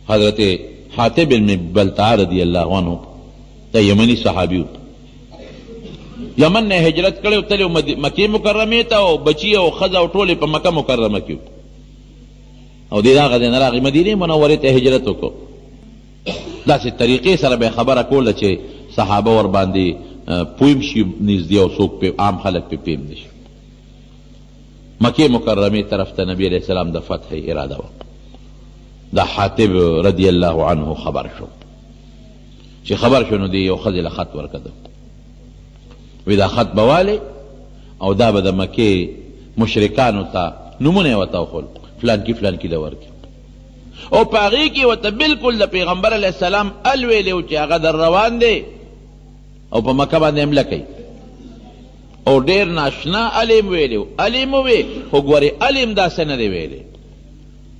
حضرت حاطب بن بلتعه رضی الله عنه دا یمني صحابي و. یمن نه هجرت کړی و، تللی و مکې مکرمې ته او بچي او ښځه او ټول یې په مکه مکرمه کې او دی هغه ځای نه راغی مدینې منورې ته هجرت وکړو. داسې طریقې سره به خبره کوله چې صحابه ورباندې پوه شي نږدې او څوک پې عام خلک پې پوه نه شي. مکې مکرمې طرف ته نبي علیه السلام د فتح اراده وکړه. دا حاطب رضی الله عنه خبر شو. چې خبر شو نو دی یو ښځې له خط ورکده، وی دا خط به والې او دا به د مکې مشرکانو ته نومونه یې ورته وښول، فلانکي فلانکي له ورکړي. او په هغې کې ورته بالکل د پیغمبر علیه السلام ال ویلی و چې هغه در روان دی او په مکه باندې حمله کوي. او ډېر ناشنا ال یې ویلی و، ال یې ووی، خو ګورې ال یې داسې نه دی ویلی.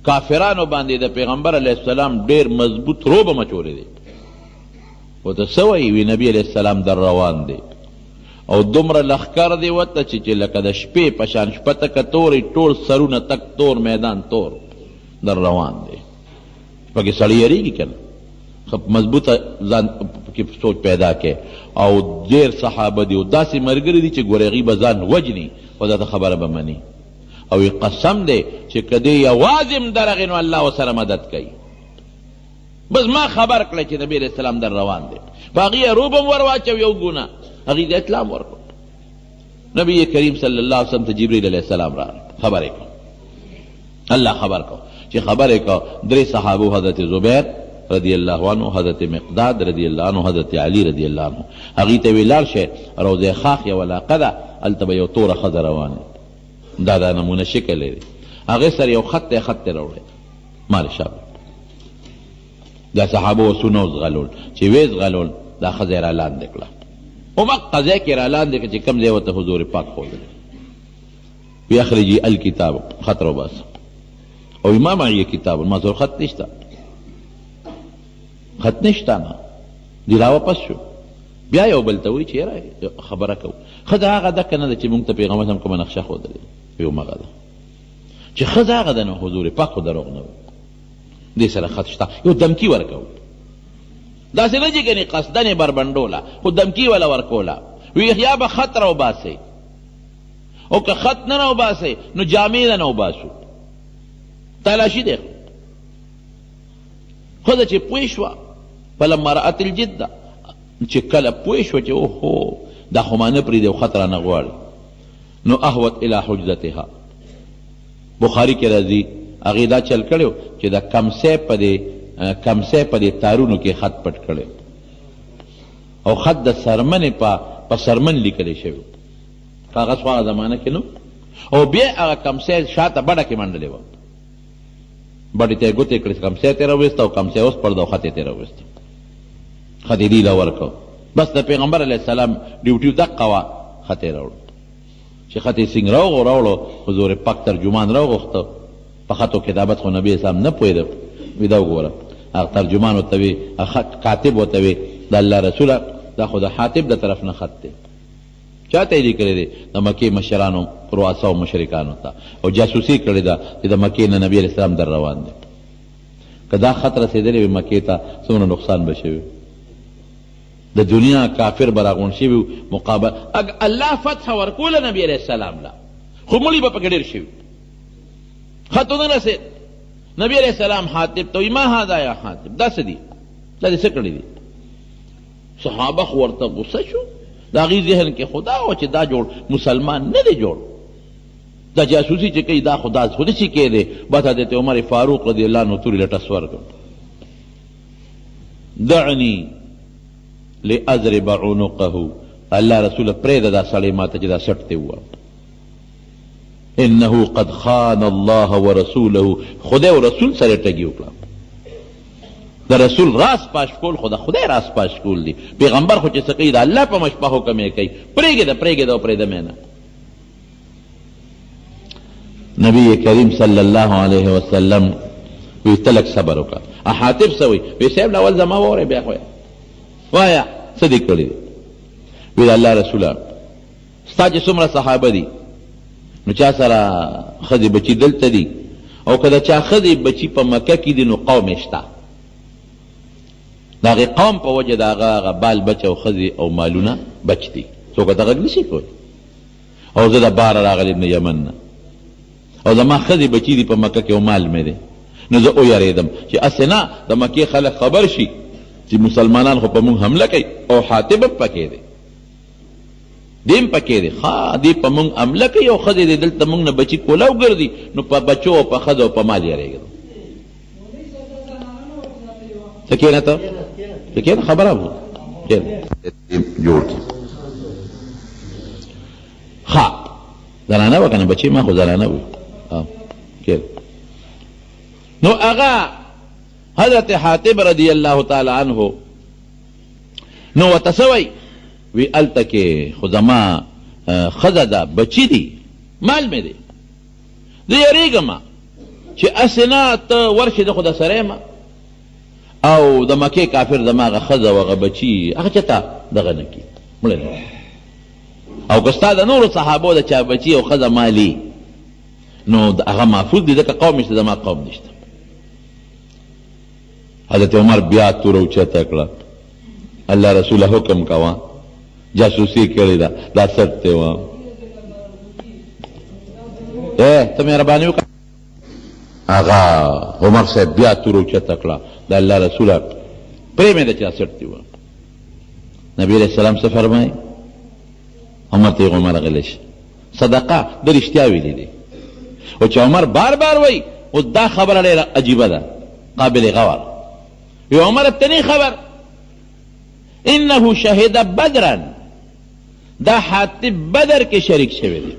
کافرانو باندې د پیغمبر علیه السلام ډېر مضبوط روب مچولی دی. ورته څه وایي؟ وی نبي علیه السلام در روان دی او دومره لښکر دی ورته چې لکه د شپې په شان شپه تکه تورې، ټول سرونه تک تور، میدان تور در روان دی. پکې سړی یریږي که نه؟ ښه مضبوطه ځان پکې سوچ پیدا کړي. او ډېر صحابه دي او داسې ملګري دي چې ګورې هغوی به ځان وژني خو دا خبره به مني. او قسم دی چې که دی یوازې هم درغی نو الله ورسره مدد کوي. بس ما خبر کړی چې نبی علیه السلام در روان دی. په هغې یې روب هم ورواچو یو ګونه، هغې ته اطلاع هم ورکړو. نبی کریم صلی الله علیه وسلم ته جبریل علیه السلام راغی، خبر یې کړو. الله خبر کړو. چې خبر یې کړو درې صحابو، حضرت زبیر رضی الله عنه، حضرت مقداد رضی الله عنه، حضرت علی رضی الله عنه، هغې ته ویې لاړ شئ روضه خاخ یوه علاقه ده، هلته به یو توره ښځه روانه، دا دا نمونه شکل لري، هغې سره یو خط دی، خط یې راوړی مال شابه. دا صحابه وسونه وځغلول، چې ویې ځغلول دا ښځه یې رالاندې کړه، همقه ځای کې رالاندې کړه چې کوم ځای ورته حضور پاک ښودلی. وی اخرجي الکتاب، خط راوباسه. او ما معي کتاب، ما سره خط نشته، خط نشته نه دی راواپس شو. بیا یو بل ته وایي چې یاره خبره کوو، ښځه هغه ده که نه ده چې موږ ته پیغمبر هم کومه نقشه ښودلې؟ وی همغه ده. چې ښځه هغه ده نو حضور پاک خو دروغ نه وایي، دې سره خط شته، یو دمکي ورکوو، داسې نه چې ګنې قصداً یې بربنډوله، خو دمکي وله ورکوله. وی یا به خط راوباسئ، او که خط نه راوباسئ نو جامې نه وباسو، تلاشي دی. ښځه چې پوه شوه، فلما رأت الجده، چې کله پوه شوه چې اوهو دا خو ما نه پرېږدي او خط رانه غواړي، نو اهوت الی حجرتها. بخاري کې راځي هغې دا چل کړی چې د کمسې په دې کمسې په دې تارونو کې خط پټ کړی او خط د سرمنې په سرمن لیکل شوی، کاغذ خو هغه زمانه کې نو. او بیا هغه کمسې شاته بډه کې منډلې وه، بډې ته یې ګوتې کړې، کمسې ترې راویسته او کمسې وسپړده او خط یې ترې راویسته، خط یې دوی له ورکړ. بس د پیغمبر علیه السلام ډیوټي دقه وه، خط یې راوړو. چې خط یې څنګه راوړو، حضور پاک ترجمان راوغوښته. په خط او کتابت خو نبی اسلام نه پوهېده. وی دا وګوره، هغه ترجمان ورته وی، کاتب ورته وی، د الله رسوله دا خو د حاطب د طرف نه خط دی. چاته یې لیکلی دی؟ د مکې مشرانو، رؤساو مشرکانو ته، او جاسوسي کړې ده چې د مکې نه نبی علیه السلام در روان دی. که دا خط رسېدلی وي مکې ته، څومره نقصان به شوی؟ د دنیا کافر به راغونډ شوي وو مقابله. اګ الله فتح ورکوله نبی علیه السلام له، خو مړي به پکې ډېر شوي. خط ونه رسېد. نبی علیه السلام حاطب ته وایي، ما هذا یا حاطب، دا څه دي؟ دا دې څه کړي دي؟ صحابه خو ورته غوسه شو، د هغوی ذهن کې خو دا وه چې دا جوړ مسلمان نه دی جوړ، دا جاسوسي چې کوي دا خو دا خو نشي کېدی. بس حضرت عمر فاروق رضی الله عنه تورې له ټس ورکړ، دعني لأضرب عنقه، الله رسوله پرېږده دا سړی ماته چې دا سټ ته ووهم. انه قد خان الله ورسوله، خدای او رسول سره ټګي وکړه. د رسول راز پاش کول خو د خدای راز پاش کول دي. پیغمبر خو چې څه کوي د الله په مشپه حکم یې کوي. پرېږده پرېږده او پرېږده مې نه. نبی کریم صلی الله علیه وسلم وی ته لږ صبر وکړه. حاطب څه وایي؟ وی صاحب له اول زما واورې بیا خو وایه څه دې کړي دي؟ وی د الله رسوله ستا چې څومره صحابه دي نو چا سره ښځې بچي دلته دي، او که د چا ښځې بچي په مکه کې دي نو قوم یې شته. د هغې قوم په وجه د هغه هغه بال بچ او ښځې او مالونه بچ دي، څوک ورته غږ نشي کولی. او زه د باره راغلی یم د یمن نه، او زما ښځې بچي دي په مکه کې او مال مې دی، نو زه ویرېدم چې هسې نه د مکې خلک خبر شي چې مسلمانان خو په موږ حمله کوي او حاطب هم پکې دی، دی هم پکې دی، ښه دی په موږ حمله کوي او ښځې دې دلته موږ نه بچي کولاو ګرځي، نو په بچو او په ښځو او په مال یرېږم. ته کېنه، ته ته کېنه، خبره وکړه، کېنه جوړ کړي. ښه زنانه وه که نه بچې، ما خو زنانه وي. کېنه. نو هغه حضرت حاطب رضی الله تعالی عنه نو ورته څه وایي؟ وی هلته کې خو زما ښځه ده، بچي دي، مال مې دی، زه یریږم چې هسې نه ته ورشې، زه خو درسره یم او د مکې کافر زما هغه ښځه او هغه بچي هغه چېرته دغه نه کړي، مړه نه کړي. او که ستا د نورو صحابو د چا بچي او ښځه مالي نو هغه محفوظ دي، ځکه قوم یې شته، زما قوم نشته. حضرت عمر بیا توره اوچته کړه، الله رسوله حکم کوه، جاسوسي کړې ده، دا څټ دی وه. ته مهرباني وکړه. هغه عمر صاحب بیا توره اوچته کړه، د الله رسوله پرې مې ده چې دا څټ دی وه. نبی علیه السلام څه فرمایي؟ عمر ته عمر غلی شه، صدقه د رښتیا ویلي دي. او چې عمر بار بار وایي، اوس دا خبره ډېره عجیبه ده، قابل غور. وی عمر ته نه خبر، انه شهد بدرا، دا حاطب بدر کې شریک شوی دی،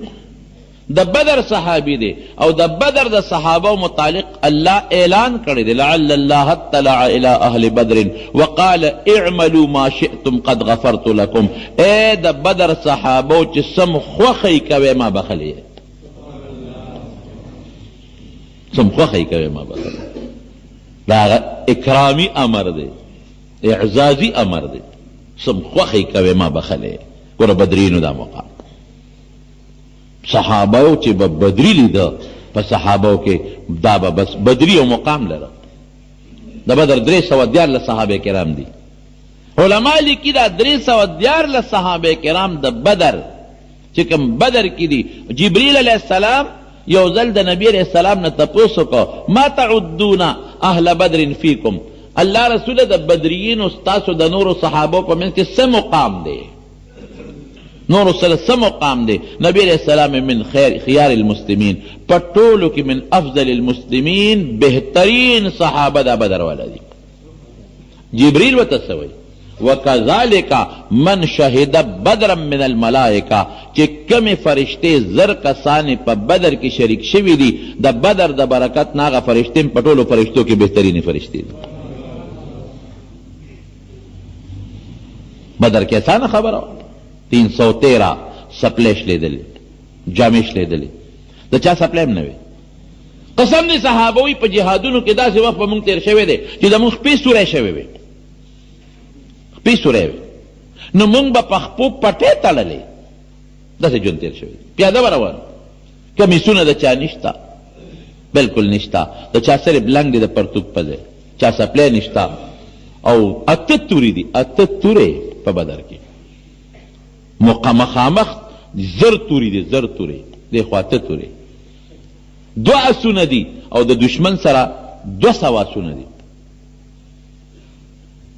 د بدر صحابي دی، او د بدر د صحابه متعلق الله اعلان کړی دی، لعل الله اطلع الى اهل بدر وقال اعملوا ما شئتم قد غفرت لكم. اے د بدر صحابه چې سم خوخی کوي ما بخلی، سم خوخی کوي ما بخلی. دا اکرامي امر دی، اعزازي امر دی، سم خوخی کوي ما بخلی. ګوره بدرینو دا مقام صحابه چې به بدری لیده، په صحابو کې دا به بس بدری او مقام لره. د بدر 313 صحابه کرام دي. علما لیکي دا 313 صحابه کرام د بدر چې کوم بدر کې دي، جبرئیل علیه السلام یو ځل د نبی علیه السلام نه تپوس وکړ، ما تعدون اهل بدر فیکم، الله رسول د بدریینو ستاسو د نورو صحابو په منځ کې څه مقام دی، نورو سره څه مقام دی؟ نبی علیه السلام من خیار المسلمین، په ټولو کې من افضل المسلمین، بهترین صحابه دا بدر والا دي. جبرئیل ورته څه وایي؟ وکذلک من شهد بدرا من الملائکه، چې کومې فرشتې 1000 کسان په بدر کې شریک شوي دي، د بدر د برکت نه هغه فرشتې هم په ټولو فرشتو کې بهترینې فرشتې دي. بدر کې اسانه خبره وه، 313 سپلی شلېدلې، جامې شلېدلې، د چا سپلی هم نه وې. قسم دې صحابه وي په جهادونو کې داسې وخت په موږ تېر شوی دی چې زموږ خپې سوری شوې وې، خپې سوری وې، نو موږ به په خپو پټې تړلې، داسې ژوند تېر شوی دی. پیاده به روان، کمیسونه د چا نشته، بلکل نشته، د چا صرف لنګ دی د پرتوګ په ځای، چا سپلی نشته، او 8 تورې دي، 8 تورې په بدر کې مخامخ 1000 تورې دي، 1000 تورې دې خوا 8 تورې، 2 اسونه دي، او د دشمن سره 200 اسونه دي.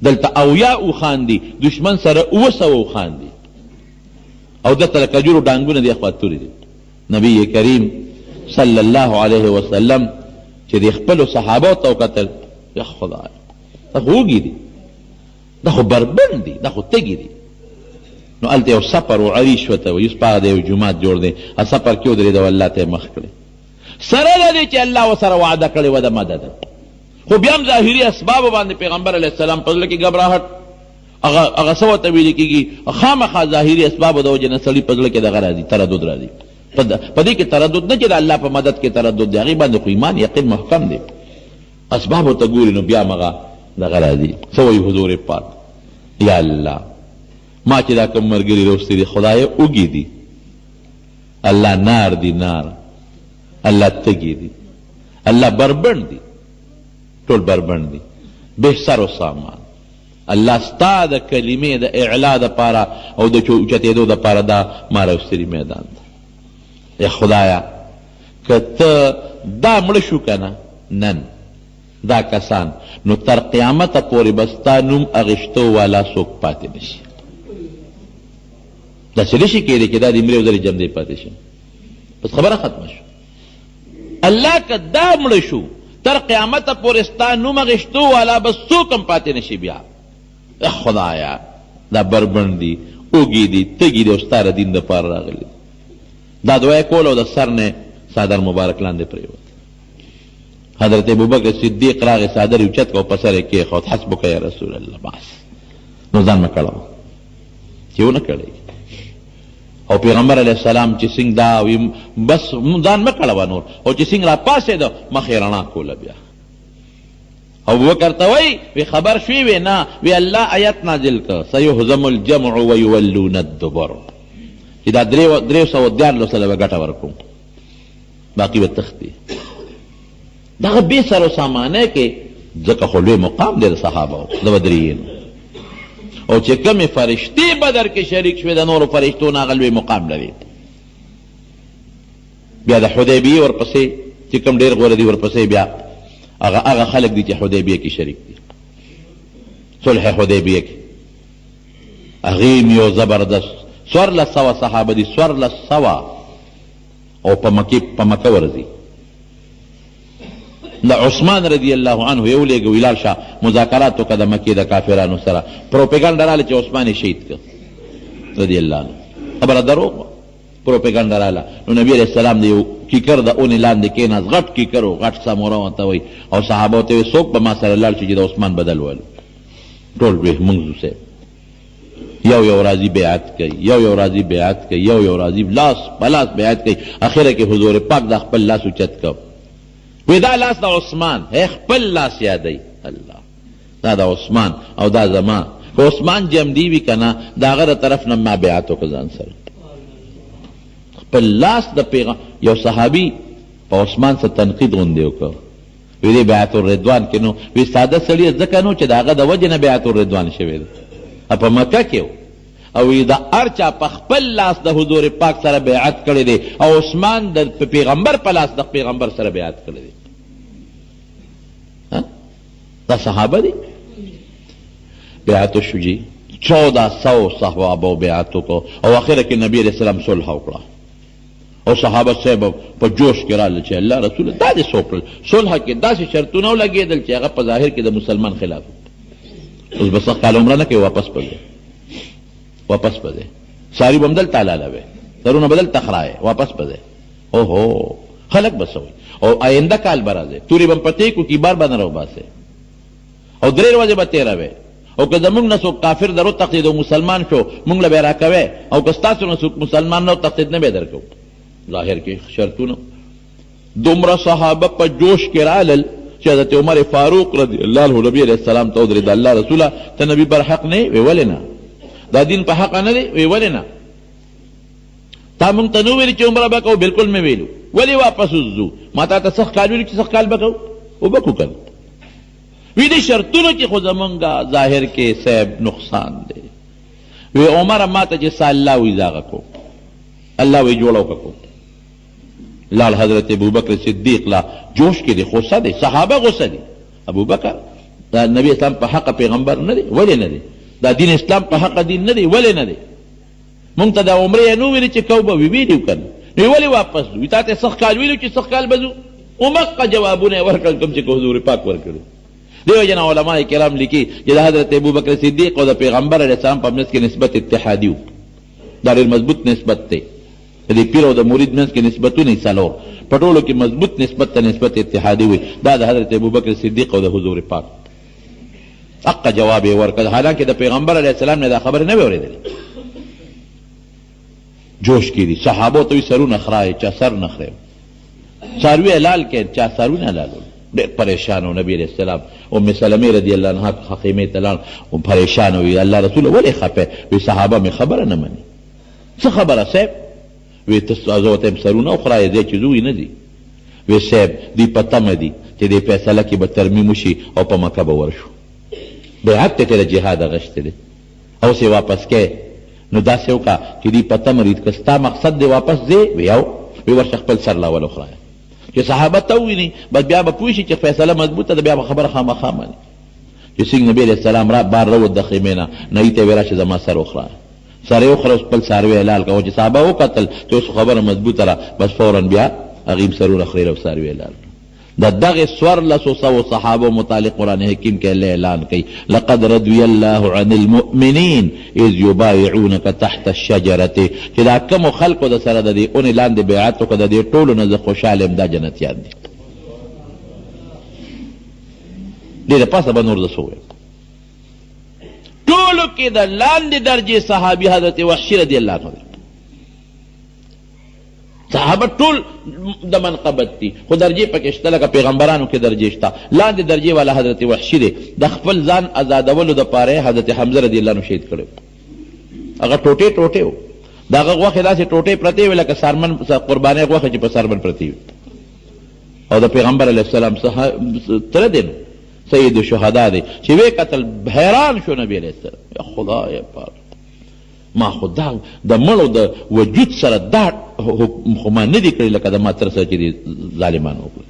دلته 70 اوښان دي، دشمن سره 700 اوښان دي، او دلته د کجورو ډانګونه دي، خوا تورې دي. نبی کریم صلی الله علیه وسلم چې د خپلو صحابو ته وکتل، یا خدای دا خو وږي دي، دا خو بربنډ دي، دا خو تږي دي. نو هلته یو سپر و، عریش ورته وایي، اوس په هغه د یو جومات جوړ دی، هغه سپر کې ودرېده او الله ته یې مخ کړی. سره له دې چې الله ورسره وعده کړې وه د مدد، خو بیا هم ظاهري اسبابو باندې پیغمبر علیه السلام په زړه کې ګبراهټ، هغه څه ورته ویل کېږي، خامخا ظاهري اسبابو د وجې نه سړي په زړه کې دغه راځي، تردد راځي. په دې کې تردد نه چې د الله په مدد کې تردد دی، هغې باندې خو ایمان یقین محکم دی. اسبابو ته ګوري نو بیا هم هغه دغه راځي. څه وایي حضور پاک؟ یا الله ما چې دا کوم ملګري راوستي دي، خدایه وږي دي، الله نار دي، نار، الله تږي دي، الله بربنډ دي، ټول بربنډ دي، بې سر و سامان. الله ستا د کلمې د اعلا دپاره او د اوچتېدو دپاره دا ما راوستلي میدان ته. ای خدایه که ته دا مړه شو که نه نن دا کسان نو تر قیامته پورې به ستا نوم اخیستو والا څوک پاتې نه شي. داسې نه شي کېدی چې دا دې مري او زه دې ژوندی پاتې شم، بس خبره ختمه شوه. الله که دا مړه شو تر قیامته پورې ستا نوم اخیستو والا به څوک هم پاتې نه شي بیا. ای خدایه دا بربنډ دي، اوږي دي، تږي دي او ستا د دین دپاره راغلي دي. دا دعا یې کوله او د سر نه څادر مبارک لاندې پرېوت. حضرت ابوبکر صدیق راغی، څادر یې اوچت کړ او په سر یې کېښود، حسبک یا رسول الله، بس نو ځان مه کړوه چې ونه کړېږي. او پیغمبر علیه السلام چې څنګه دا وي بس ځان مه کړوه نور، او چې څنګه راپاڅېده مخ یې رڼا کوله بیا. او ابوبکر ته وایي، وی خبر شوې؟ وی نه. وی الله آیت نازل کړ، سیهزم الجمع ویولون الدبر، چې دا 313 له به ګټه ورکوم، باقي به تښتي. دغه بې سر و سامانه کې ځکه خو لوی مقام دی د صحابه د بدریینو، او چې کومې فرشتې بدر کې شریک شوې د نورو فرشتو نه هغه لوی مقام لري. بیا د حدیبیې ورپسې چې کوم ډېر غوره دي ورپسې بیا هغه هغه خلک دي چې حدیبیه کې شریک دي، صلح حدیبیه کې هغې هم یو زبردست 1400 صحابه دي، 1400، او په مکې په مکه ورځي. د عثمان رضی الله عنه یې ولېږه، وي لاړ شه مذاکرات وکړه د مکې د کافرانو سره. پروپیګنډه راله چې عثمان یې شهید کړ رضی الله عنه، خبره دروغ وه، پروپیګنډه راله. نو نبی علیه السلام د یو کیکر د اونې لاندې کېناست، غټ کیکر و، غټ سموره ورته وایي، او صحابو ته وایي څوک به ما سره لاړ شي چې د عثمان بدل والو؟ ټول ویې موږ ځو صاحب. یو یو راځي بیعت کوي، یو یو راځي بیعت کوي، یو یو راځي لاس په لاس بیعت کوي. اخره کې حضور پاک دا خپل لاس اوچت کړ، وی دا لاس د عثمان، هی خپل لاس یادوي، الله دا د عثمان او دا زما، که عثمان جمدی وي که نه د هغه د طرف نه ما بیعت وکړ ځان سره. خپل لاس د پیغام. یو صحابي په عثمان څه تنقید غوندې وکړ، وی دې بیعت الرضوان کې نو وی ساده سړی ځکه نو چې د هغه د وجې نه بیعت الرضوان شوی دی، په مکه کې، او وی د هر چا په خپل لاس د حضور پاک سره بیعت کړی دی، او عثمان د پیغمبر په لاس د پیغمبر سره بیعت کړی دی. دا صحابه دي. بیعت وشو جي، 1400 صحابه بیعت وکړو، او اخره کې نبی علیه السلام صلح وکړه. او صحابه صاحب په جوش کې راغلل چې الله رسول دا دې څه وکړل؟ صلح کې داسې شرطونه ولګېدل چې هغه په ظاهر کې د مسلمان خلاف. اوس به سږ کال عمره نه کوي، واپس به ځې، واپس به ځې، ساري به هم دلته حلالوې، سرونه به دلته خرایې، واپس به ځې. اوهو خلک به څه وایي؟ او آینده کال به راځې، تورې به هم په تېکو کې بار به نه راوباسې، او 3 ورځې به تېروې، او که زموږ نه څوک کافر در وتښتېد او مسلمان شو موږ له به یې راکوې، او که ستاسو نه څوک مسلمان نه وتښتېد نه به یې درکوو. ظاهر کې شرطونه. دومره صحابه په جوش کې رالل چې حضرت عمر فاروق رضی الله عنه نبی علیه السلام ته ودرېد، الله رسوله ته نبی بر حق نه یې؟ وی ولې نه؟ دا دین په حق نه دی؟ وی ولې نه؟ تا مونږ ته نه ویل چې عمره به کوو؟ بالکل مې ویلو. ولې واپس اوس ځو؟ ما تا ته سخت کال ویلو چې سخت کال به کوو، وبه کو که نه؟ وی دې شرطونو کې خو زمونږ ظاهر کې صاحب نقصان دی. وی عمره ما ته چې څه الله وایي زه هغه کوم، الله وایي جوړه وکړه کوم. لاړ حضرت ابوبکر صدیق لا جوش کې دی، غصه دی، صحابه غصه دي. ابوبکر دا نبی اسلام په حق پیغمبر نه دی؟ ولې نه دی؟ دا دین اسلام په حق دین نه دی؟ ولې نه دی؟ مونږ ته دا عمرې نو ویلي چې کو به وي، ویلي که نه؟ نو ولې واپس ځو؟ تا ته سخت کال ویلو چې سخت کال به ځو؟ همقه جوابونه یې ورکړل کوم چې حضور پاک ورکړي. دې وجې نه علما کرام لیکي چې د حضرت ابوبکر صدیق او د پیغمبر علیه السلام په منځ کې نسبت اتحادي و، دا ډېر مضبوط نسبت دی. د دې پیر او د مرید منځ کې نسبتونه څلور، په ټولو کې مضبوط نسبت ته نسبت اتحادي وي، دا د حضرت ابوبکر صدیق او د حضور پاک. حق جواب یې ورکړ، حالانکه د پیغمبر علیه السلام نه دا خبره نه وې اورېدلې. جوش کې دي، صحابو ته وي سرونه خرایې، چا سر نه خرایو، څاروي حلال کړي، چا څاروي نه حلالول. ډېر پریشان و نبی علیه السلام. ام سلمې رضی الله عنها خیمې ته لاړ او پریشان وي، الله رسول ولې خفه؟ وي صحابه مې خبره نه مني. څه خبره صاحب؟ وی ته زه ورته وایم سرونه وخرایه، ځای چې ځو وي نه ځي. وی صاحب دوی په تمه دي چې دې فیصله کې به ترمیم وشي او په مکه به ورشو. بیعت ته د جهاد غشته دی او سه واپس کې. نو داسې وکړه چې دی پته مرید که ستا مقصد دی واپس ځې ویاو وی ورشه خپل سر لاول وخرایه چې صحابه ته وویني، بس بیا به پوه شي چې فیصله مضبوطه ده، بیا به خبره خامخا مني. چې څنګه نبی علیه السلام را بار روت د خیمې نه، نهي ته یې راشه زما سر وخرایه، سر یې وخوره، خپل څاروی حلال کړه. چې صحابه وکتل چې اوس خبره مضبوطه ده، بس فورا بیا هغوی هم سرونه خریل او څاروي حلال کړه. د دغه 1400 صحابو متعلق قرآن حکیم کې الله اعلان کوي، لقد رضی الله عن المؤمنین اذ یبایعونک تحت الشجرة، چې دا کومو خلکو د سره د دې اونې لاندې بیعت وکړ، د دې ټولو نه زه خوشحاله یم، دا جنتیان دي. دې د پاسه به نور زه څه ووایم. ټولو کې د لاندې درجې صحابي حضرت وحشي رضی الله عنه دی. صحابه ټول د منقبت دي، خو درجې پکې شته، لکه پیغمبرانو کې درجې شته. لاندې درجې والا حضرت وحشي دی، د خپل ځان ازادولو دپاره یې حضرت حمزه رضی الله عنه شهید کړی. هغه ټوټې ټوټې و، د هغه غوښې داسې ټوټې پرتې وې لکه څرمن قربانۍ غوښې چې په څرمن پرتې وي. او د پیغمبر علیه السلام تره دی نو سید الشهدا دی، چې ویې کتل حیران شو نبي علیه السلام، یا خدای پاک، ما خو دا د مړو د وجود سره دا حکم خو ما نه دي کړی لکه د ما تره سره چې دې ظالمانو وکړل.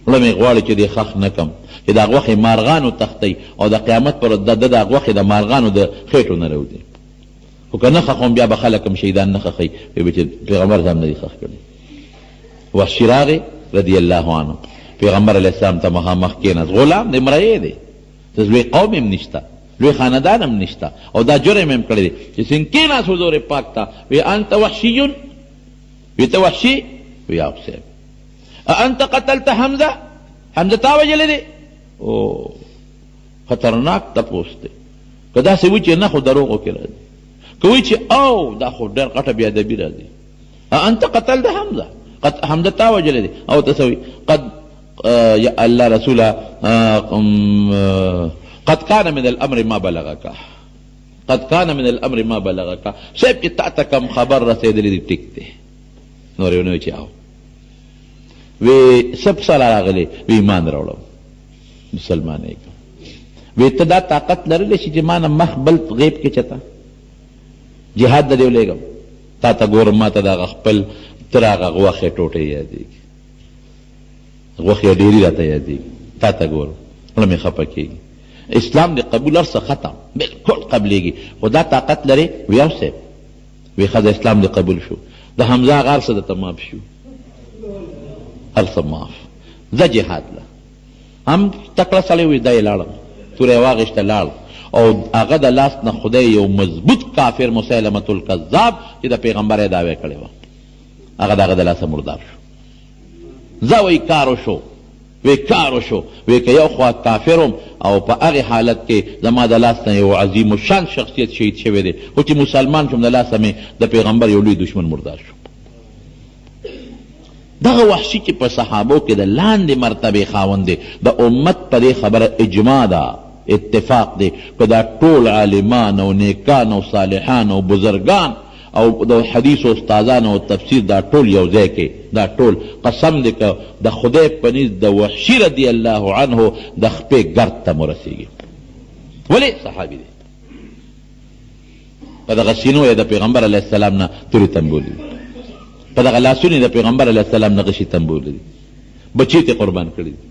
زړه مې غواړي چې دې ښخ نه کړم، چې دا غوښې مارغانو تښتوي او د قیامت پر ورځ د ده دا غوښې د مارغانو د خېټو نه راوځي. خو که نه ښخوم بیا به خلک هم شهیدان نه ښخوي، وایي به چې پیغمبر ځان نه دي ښخ کړي. وحشي راغی رضی الله عنه، پیغمبر علیه السلام ته مخامخ کېناست. غلام دی، مریی دی، لوی قوم هم نشته، لوی خاندان هم نشته، او دا جرم هم کړی دی. چې څنګه کېناست حضور پاک ته، وی انت وحشي، وی ته وحشي، وی او صاحب، انت قتلت حمزه، حمزه تا وژلی دی؟ او خطرناک تپوس دی. که داسې وي چې نه، خو دروغو کې راځي. که وي چې او، دا خو ډېر غټه بې ادبي راځي. انت قتلت حمزه، حمزه تا وژلی دی؟ او ته څه وایي؟ قد یا الله رسوله، قد کان من الامر ما بلغک، قد کان من الامر ما بلغک، صاحب چې تا ته کوم خبر رسېدلی دی ټیک دی. نور یې ونه ویل چې او وی سب سره راغلی، وی ایمان راوړم، مسلمان یې کړم. وی ته دا طاقت لرلی شي چې ما نه مخ بل غیب کې چته جهاد د دې ولېږم؟ تا ته ګورم ما ته دغه خپل تر هغه غوښې ټوټې یادېږي، غوښې ډېرې راته یادېږي، تا ته ګورم زړه مې خفه کېږي. اسلام دې قبول، هر څه ختم، بالکل قبلېږي، خو دا طاقت لرې؟ وی او صاحب. وی ښځه اسلام دې قبول شو، د حمزه هغه هر څه درته معاف شو، هر څه معاف، ځه جهاد له. هم تکړه سړی وي، دی لاړم، توره یې واخیسته لاړ، او هغه د لاس نه خدای یو مضبوط کافر مسیلمة الکذاب چې د پیغمبرۍ دعوی کړې وه، هغه د هغه د لاسه مردار شو. ځه وایي کار وشو، وی کار وشو، وی که یو خوا کافر وم او په هغې حالت کې زما د لاس نه یو عظیم الشان شخصیت شهید شوی دی، خو چې مسلمان شوم د لاسه مې د پیغمبر یو لوی دښمن مردار شو. دغه وحشي چې په صحابو کې د لاندې مرتبې خاوند دی، د امت په دې خبره اجماع ده، اتفاق دی، که دا ټول عالمان او نیکان او صالحان او بزرګان او د حدیث استادان او تفسیر دا ټول یو ځای کې، دا ټول قسم دی که د خدای په نزد د وحشي رضی الله عنه د خپې ګرد ته مو رسېږي. ولې صحابي دی؟ په دغه سینو یې د پیغمبر علیه السلام نه تورې تنبولې دي، په دغه لاسونو یې د پیغمبر علیه السلام نه غشي تنبولې دي، بچي ته قربان کړي دي.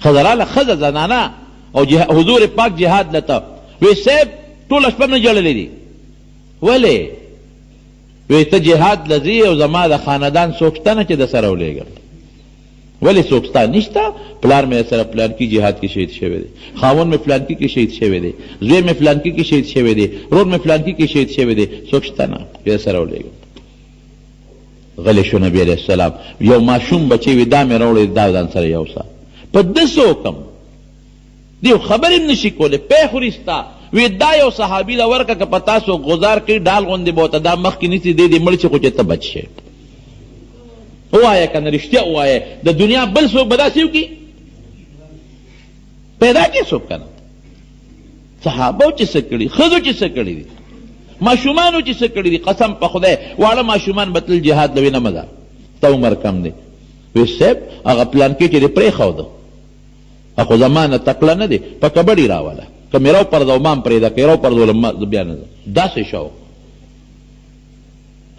ښځه راله، ښځه زنانه او حضور پاک جهاد لته، وی صاحب ټوله شپه مې ژړلې دي. ولې؟ وی ته جهاد لځې او زما د خاندان څوک شته نه چې د سره ولېږم. ولې څوک ستا نشته؟ پلار مې سره پلانکي جهاد کې شهید شوی دی، خاوند مې فلانکي کې شهید شوی دی، زوی مې فلانکي کې شهید شوی دی، ورور مې فلانکي کې شهید شوی دی، څوک شته نه چې سره ولېږم. غلی شو نبي علیه السلام، یو ماشوم بچی وي، دا مې راوړی، دا ځان سره یوسه. په ده څه وکړم؟ دی خبرې هم نشي کولی، پی خوري ستا. وی دا یو صحابي له ورکه، که په تاسو غزار کوي ډال غوندې به ورته دا مخکې نیسي، دی دې مړ شي خو چې ته بچ شې. ووایه که نه رښتیا ووایه، د دنیا بل څوک به داسې وکړي؟ پیدا کړي څوک که نه؟ صحابو چې څه کړي، ښځو چې څه کړي دي، ماشومانو چې څه کړي دي، قسم په خدای واړه ماشومان به تلل جهاد له، وی نه مه ځه، ستا عمر کم دی. وی صاحب هغه پلانکی چې دې پرېښوده، خو زما نه تکړه نه دی، په کبډي راوله، که مې راوپرځوه ما هم پرېږده، که یې راوپرځولم ما بیا نه ځم. داسې شوق.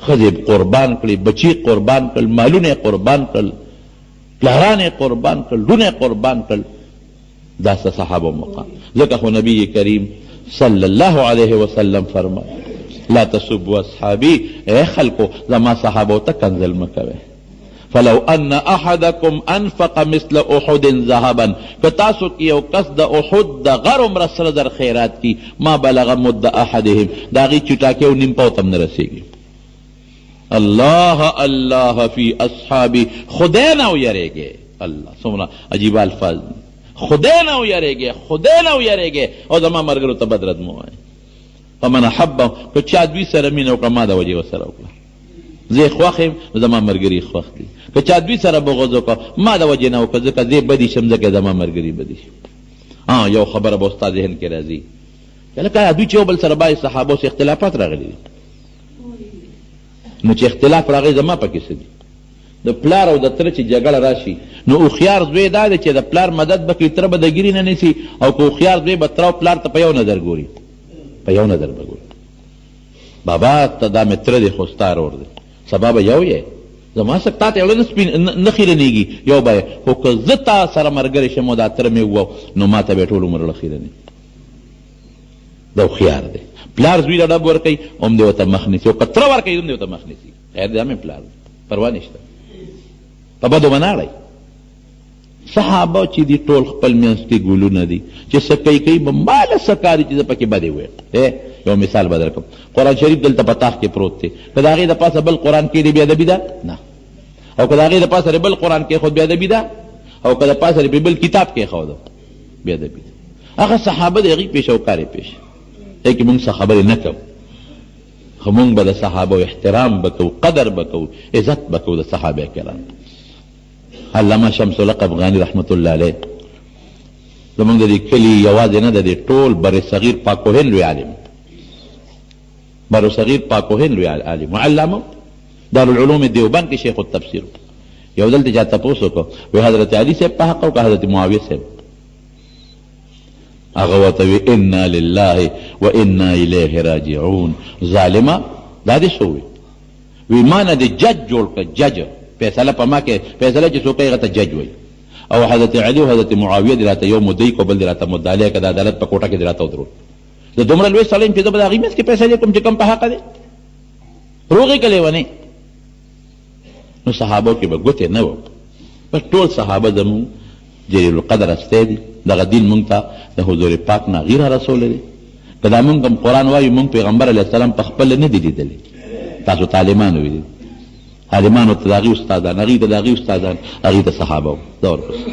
ښځې قربان کړې، بچي قربان کړل، مالونه یې قربان کړل، پلاران یې قربان کړل، لونه یې قربان کړل. دا څه صحابه مقام. ځکه خو نبی کریم صلی الله علیه وسلم فرمایي لا تسبوا اصحابي، ای خلکو زما صحابو ته کنځل مه کوئ. فلو ان احدکم انفق مثل احد ذهبا، که تاسو کې یو کس د احد د غر عمره سره زر خیرات کړي، ما بلغ مد احدهم، د هغې چټاکې او نیم پاو ته هم نه رسېږي. الله الله فی اصحابي، خدای نه ویرېږئ. الله څومره عجیبه الفاظ دي. خدای نه ویرېږئ، خدای نه ویرېږئ او زما ملګرو ته بد رد مه وایئ. فمن احبه، که چا دوی سره مینه وکړه ما د وجې ورسره وکړه، زه یې خوښ یم نو زما ملګري خوښ دي. که چا دوی سره بغض وکړ ما د وجې نه وکړ، ځکه زه یې بدي شم، ځکه یې زما ملګري بدي شي. یو خبره به ستا ذهن کې راځي چې لکه دوی چې یو بل سره بعضې صحابو سره اختلافات راغلي دي، نو چې اختلاف راغی زما پکې څه دي؟ د پلار او د تره چې جګړه راشي نو هوښیار زوی دا دی چې د پلار مدد به کوي، تره به د ږیرې نه نیسي، او که هوښیار زوی به تره او پلار ته په یو نظر ګوري، په یو نظر به ګوري. بابا ته دا مې تره دی خو ستا ورور دی، سبا به یو یې، زما څه تا ته یې نه سپین نه خیرنېږي، یو به یې، خو که زه تا سره ملګری شم او دا تره مې ووه نو ما ته به یې ټول عمر زړه خیرنېږي. دا هوښیار دی. پلار زوی له ډب ورکوي هم دی ورته مخ نیسي، او که تره ورکوي هم دی ورته مخ نیسي. خیر دی، دا مې پلار دی، پروا نشته، په بدو به نه اړوي. صحابه چې دي ټول خپل منځ کې ګلونه دي، چې څه کوي کوي به، ما له څه کار دي چې زه پکې بدې ووایم. یو مثال به درکړم. قرآن شریف دلته په تاخ کې پروت دی، که د هغې د پاسه بل قرآن کېږدې بې ادبي ده؟ نه. او که د هغې د پاسه بل قرآن کېښود بې ادبي ده؟ او که د پاسه پرې بل کتاب کېښود بې ادبي ده. هغه صحابه د هغوی پېښ او کار یې پېښ دی کې مونږ څه خبرې نه کوو، خو مونږ به د صحابو احترام به کوو، قدر به کوو، عزت به کوو د صحابه کرام. علامه شمس الحق افغاني رحمت الله علیه زمونږ د دې کلي یوازې نه، د دې ټول بر صغیر پاکوهن لوی عالم، بر صغیر پاکوهن لوی عالم علامه دارالعلوم دیوبند کې شیخ التفسیر. یو ځل ته چا تپوس وکړ، وی حضرت علي صاحب په حق او که حضرت معاویه صاحب؟ هغه ورته وی انا لله و انا الیه راجعون. ظالمه دا دې څه ووی؟ وی ما نه دې جج جوړ کړ، جج فیصله په ما کې، فیصله چې څوک کوي هغه ته جج وایي. او حضرت علي او حضرت معاویه دې راته یو مدعي کو بل دې راته مدعي که د عدالت په کوټه کې دې راته ودرول. زه دومره لوی سړی یم چې زه به د هغوی منځ کې فیصلې کوم چې کوم په حقه دی، روغې که لېونی. نو صحابو کې به ګوتې نه وو، بس ټول صحابه زموږ جلیل القدر هستی دي. دغه دین مونږ ته د حضور پاک نه هغوی را رسولی دی. که دا مونږ کوم قرآن وایو، مونږ پیغمبر علیه السلام په خپله نه دی لیدلی. تاسو طالبانو ویلي، عالمانو ته د هغوی استادان، هغوی ته د هغوی استادان، هغوی ته صحابه وو. دا ورپسې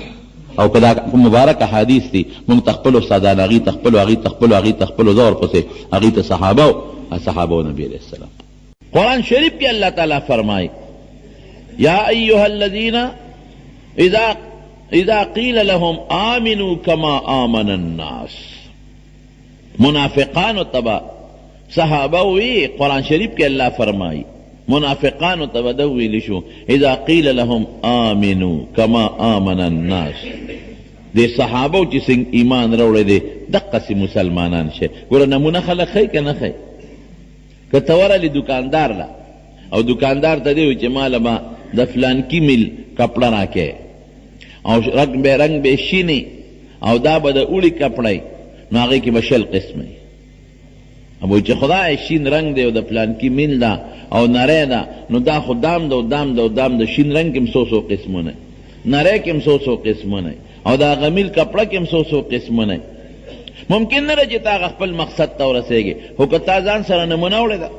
او که دا مبارک احادیث دي، مونږ ته خپل استادان، هغوی ته خپلو، هغوی ته خپلو، هغوی ته خپلو، زه ورپسې هغوی ته صحابه وو، صحابه وو نبي علیه السلام. قرآن شریف کې الله تعالی فرمایي یا ایها الذین اذا قیل لهم آمنوا کما آمن الناس. منافقانو ته به صحابه وی، قرآن شریف کې الله فرمایي منافقانو ته به دا وویل شو اذا قیل لهم آمنوا کما آمن الناس. دې صحابو چې څنګه ایمان راوړی دی دقسې مسلمانان شي. ګوره نمونه خلک ښیي که نه ښیي؟ که ته ورغلې دوکاندار له او دوکاندار ته دې وویل چې ما له به د فلانکي میل کپړه راکې او رنګ به شین او دا به د اوړي کپړه وي، نو هغې کې به 20 قسمه وي. او چې خدای شین رنګ دی او د فلانکي میل ده او نری ده، نو دا خو دام ده او دام ده او دام ده. شین رنګ کې هم څو څو قسمونه، نری کې هم څو څو قسمونه، او د هغه میل کپړه کې هم څو څو قسمونه. ممکن نه ده چې تا هغه خپل مقصد ته ورسېږې، خو که تا ځان سره نمونه وړې ده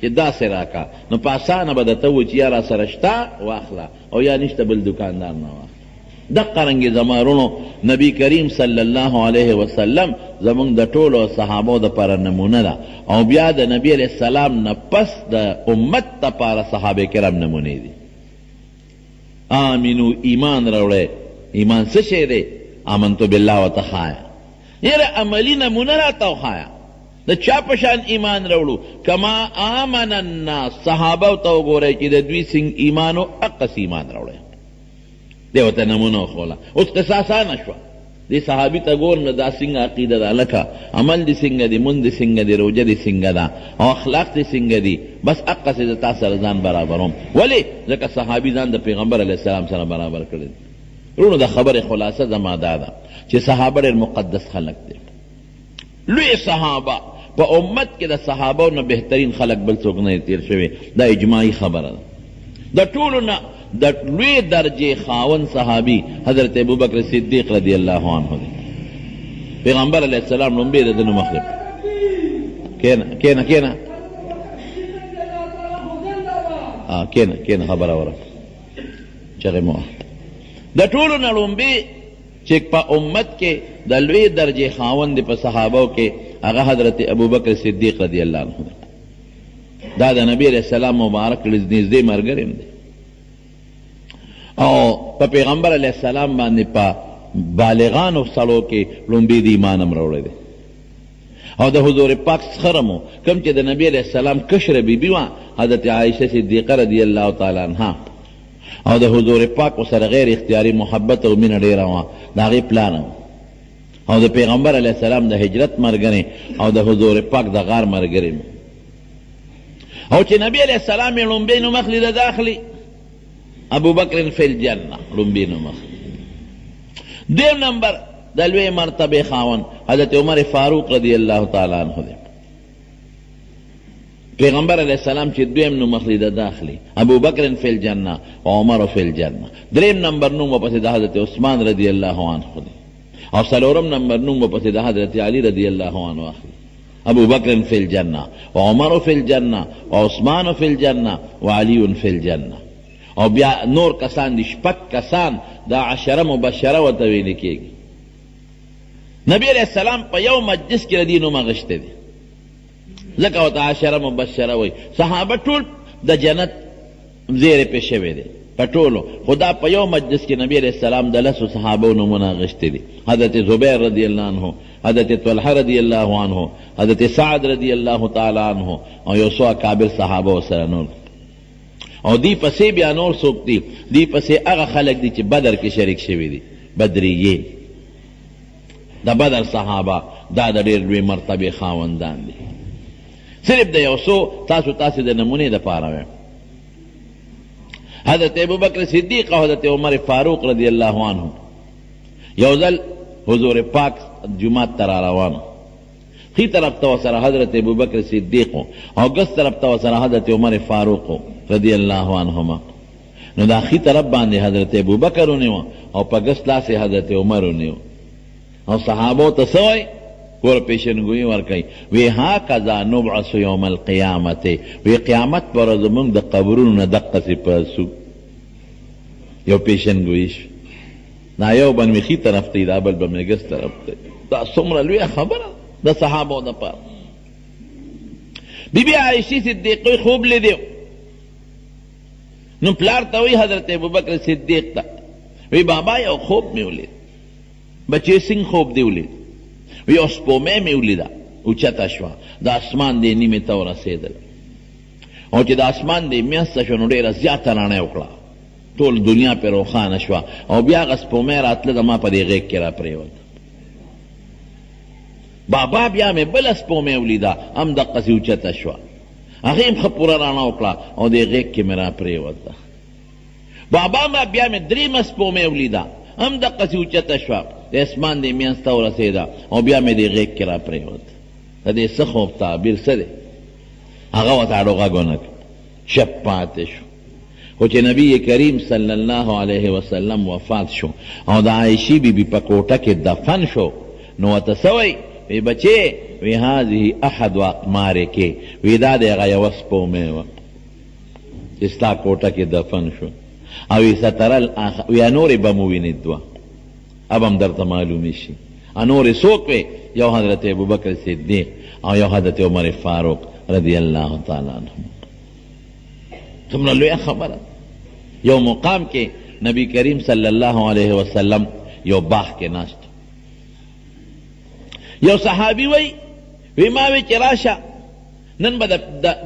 چې داسې راکړه، نو په اسانه به درته ووایي چې یا راسره شته واخله او یا نشته بل دوکاندار نه واخله. دقه رنګې زما وروڼو نبی کریم صلی الله علیه وسلم زمونږ د ټولو صحابو دپاره نمونه ده، او بیا د نبی علیه السلام نه پس د امت دپاره صحابه کرام نمونې دي. آمنو ایمان راوړی. ایمان څه شی دی؟ آمنتو بالله ورته ښایه، یاره عملي نمونه راته وښایه د چا په شان ایمان راوړو. کما آمن الناس، صحابه ته وګورئ چې د دوی څنګه ایمان و هقسې ایمان راوړی دی، ورته نمونه وښوله. اوس قصه اسانه شوه. دې صحابي ته ګورم نو دا څنګه عقیده ده هلکه، عمل دې څنګه دی، مونځ دې څنګه دی، روژه دې څنګه ده او اخلاق دې څنګه دي، بس هقسې زه تا سره ځان برابروم. ولې؟ ځکه صحابي ځان د پیغمبر علیه السلام سره برابر کړی دی. وروڼو د خبرې خلاصه زما دا ده چې صحابه ډېر مقدس خلک دي. لوی صحابه، په امت کې د صحابو نه بهترین خلک بل څوک نه دی تېر شوی، دا اجماعي خبره ده. د ټولو نه د لوی درجې خاوند صحابي حضرت ابوبکر صدیق رضی الله عنه دی. پیغمبر علیه السلام لومبی د ده نوم اخلي. کېنه کېنه کېنه کېنه کېنه خبره وره چغې مو. د ټولو نه لومبی چې په امت کې د لوی درجې خاوند دی په صحابو کې هغه حضرت ابوبکر صدیق رضی الله عنه دی. دا د نبی علیه السلام مبارک نږدې ملګری هم دی او په پیغمبر علیه السلام باندې په بالغانو سړو کې لومبی د ایمان هم راوړی دی او د حضور پاک سخرم کوم چې د نبی علیه السلام کشره بیبي وه حضرت عائشه صدیقه رضی الله تعالی عنها او د حضور پاک سره غیر اختیاري محبت او مینه ډېره وه، د هغې پلار او د پیغمبر علیه السلام د هجرت ملګری او د حضور پاک د غار ملګری او چې نبی علیه السلام یې ړومبی نوم اخلي د ده اخلي ابوبکر فی الجنه ړومبی نوم اخلي. دویم نمبر د لوی مرتبې خاوند حضرت عمر فاروق رضی الله تعالی عنه دی. پیغمبر علیه السلام چې دویم نوم اخلي د ده اخلي ابوبکر فی الجنه و عمر فی الجنه. دریم نمبر نوم ورپسې د حضرت عثمان رضی الله عنه دی او څلورم نمبر نوم ورپسې د حضرت علی رضی الله عنه اخلي. ابوبکر فی الجنه و عمر فی الجنه و عثمان فی الجنه و علی فی الجنه. او بیا نور کسان دي، شپږ کسان دا عشره مبشره ورته ویل کېږي. نبی علیه السلام په یو مجلس کې د دې نوم اخیستی دی، ځکه ورته عشره مبشره وایي. صحابه ټول د جنت زیری پې شوی دی په ټولو، خو دا په یو مجلس کې نبی علیه السلام د لسو صحابو نومونه اخیستي دي. حضرت زبیر رضی الله عنه، حضرت طلحه رضی الله عنه، حضرت سعد رضی الله تعالی عنه او یو څو اکابر صحابه سره نور. او دی پسې بیا نور څوک دي؟ دی پسې هغه خلک دي چې بدر کې شریک شوي دي، بدریین، د بدر صحابه، دا د ډېر لوی مرتبې خاوندان دي. صرف د یو څو تاسو تاسې د نمونې دپاره وایم. حضرت ابوبکر صدیق او حضرت عمر فاروق رضی الله عنه یو ځل حضور پاک جومات ته را روان، ښي طرف ته ورسره حضرت ابوبکر صدیق او ګس طرف ته ورسره حضرت عمر فاروق رضی الله عنهما. نو دا ښي طرف باندې حضرت ابوبکر ونیو او په ګس لاس یې حضرت عمر ونیو او صحابو ته څه وایي؟ ګوره پیشنګویي ورکوي، وی هکذا نبعث یوم القیامت، وی قیامت پر ورځ موږ د قبرونو نه دقسې پاڅو. یو پیشنګویي شو، دا یو به مې ښي طرف ته وي، دا بل به مې ګس طرف ته وي. دا څومره لویه خبره د صحابو دپاره. بی بی عایشې صدیقې خوب لیدی، نو پلار ته وایي حضرت ابوبکر صدیق ته، وی بابا یو خوب مې ولید. بچې څنګه خوب دې ولید؟ وی یو سپومې مې ولیده، اوچته شوه، د اسمان دې نیمې ته ورسېدله او چې د اسمان دې مینځ ته شوه نو ډېره زیاته رڼا یې وکړه، ټول دنیا پرې روښانه شوه او بیا هغه سپومې راتله زما په دې غېږ کې راپرېوته. بابا بیا مې بله سپومې ولیده، هم دقسې اوچته شوه، هغې هم ښه پوره رڼا وکړه او دې غېږ کې مې راپرېوته. بابا ما بیا مې درېیمه سپومې ولیده، هم دقسې اوچته شوه، د اسمان دې مینځ ته ورسېده او بیا مې دې غېږ کې راپرېوته. د دې څه خوب تعبیر څه دی؟ هغه ورته اړو غږ ونه کړ، چپ پاتې شو. خو چې نبی کریم صلی الله علیه وسلم وفات شو او د عایشې بي بي په کوټه کې دفن شو، نو ورته څه وایي؟ وی بچې، وی هذه احد اقمارک، وی دا د هغه یوه سپومې وه چې ستا کوټه کې دفن شو. او وی ستر الاخر، وی نورې به مو وینې دوه، اب هم درته معلومې شي. نورې څوک وې؟ یو حضرت ابوبکر صدیق او یو حضرت عمر فاروق رضی الله تعالی عنه. څومره لویه خبره. یو مقام کې نبی کریم صلی الله علیه وسلم یو باغ کې ناست، یو صحابي وی، وی ما وی چې راشه نن به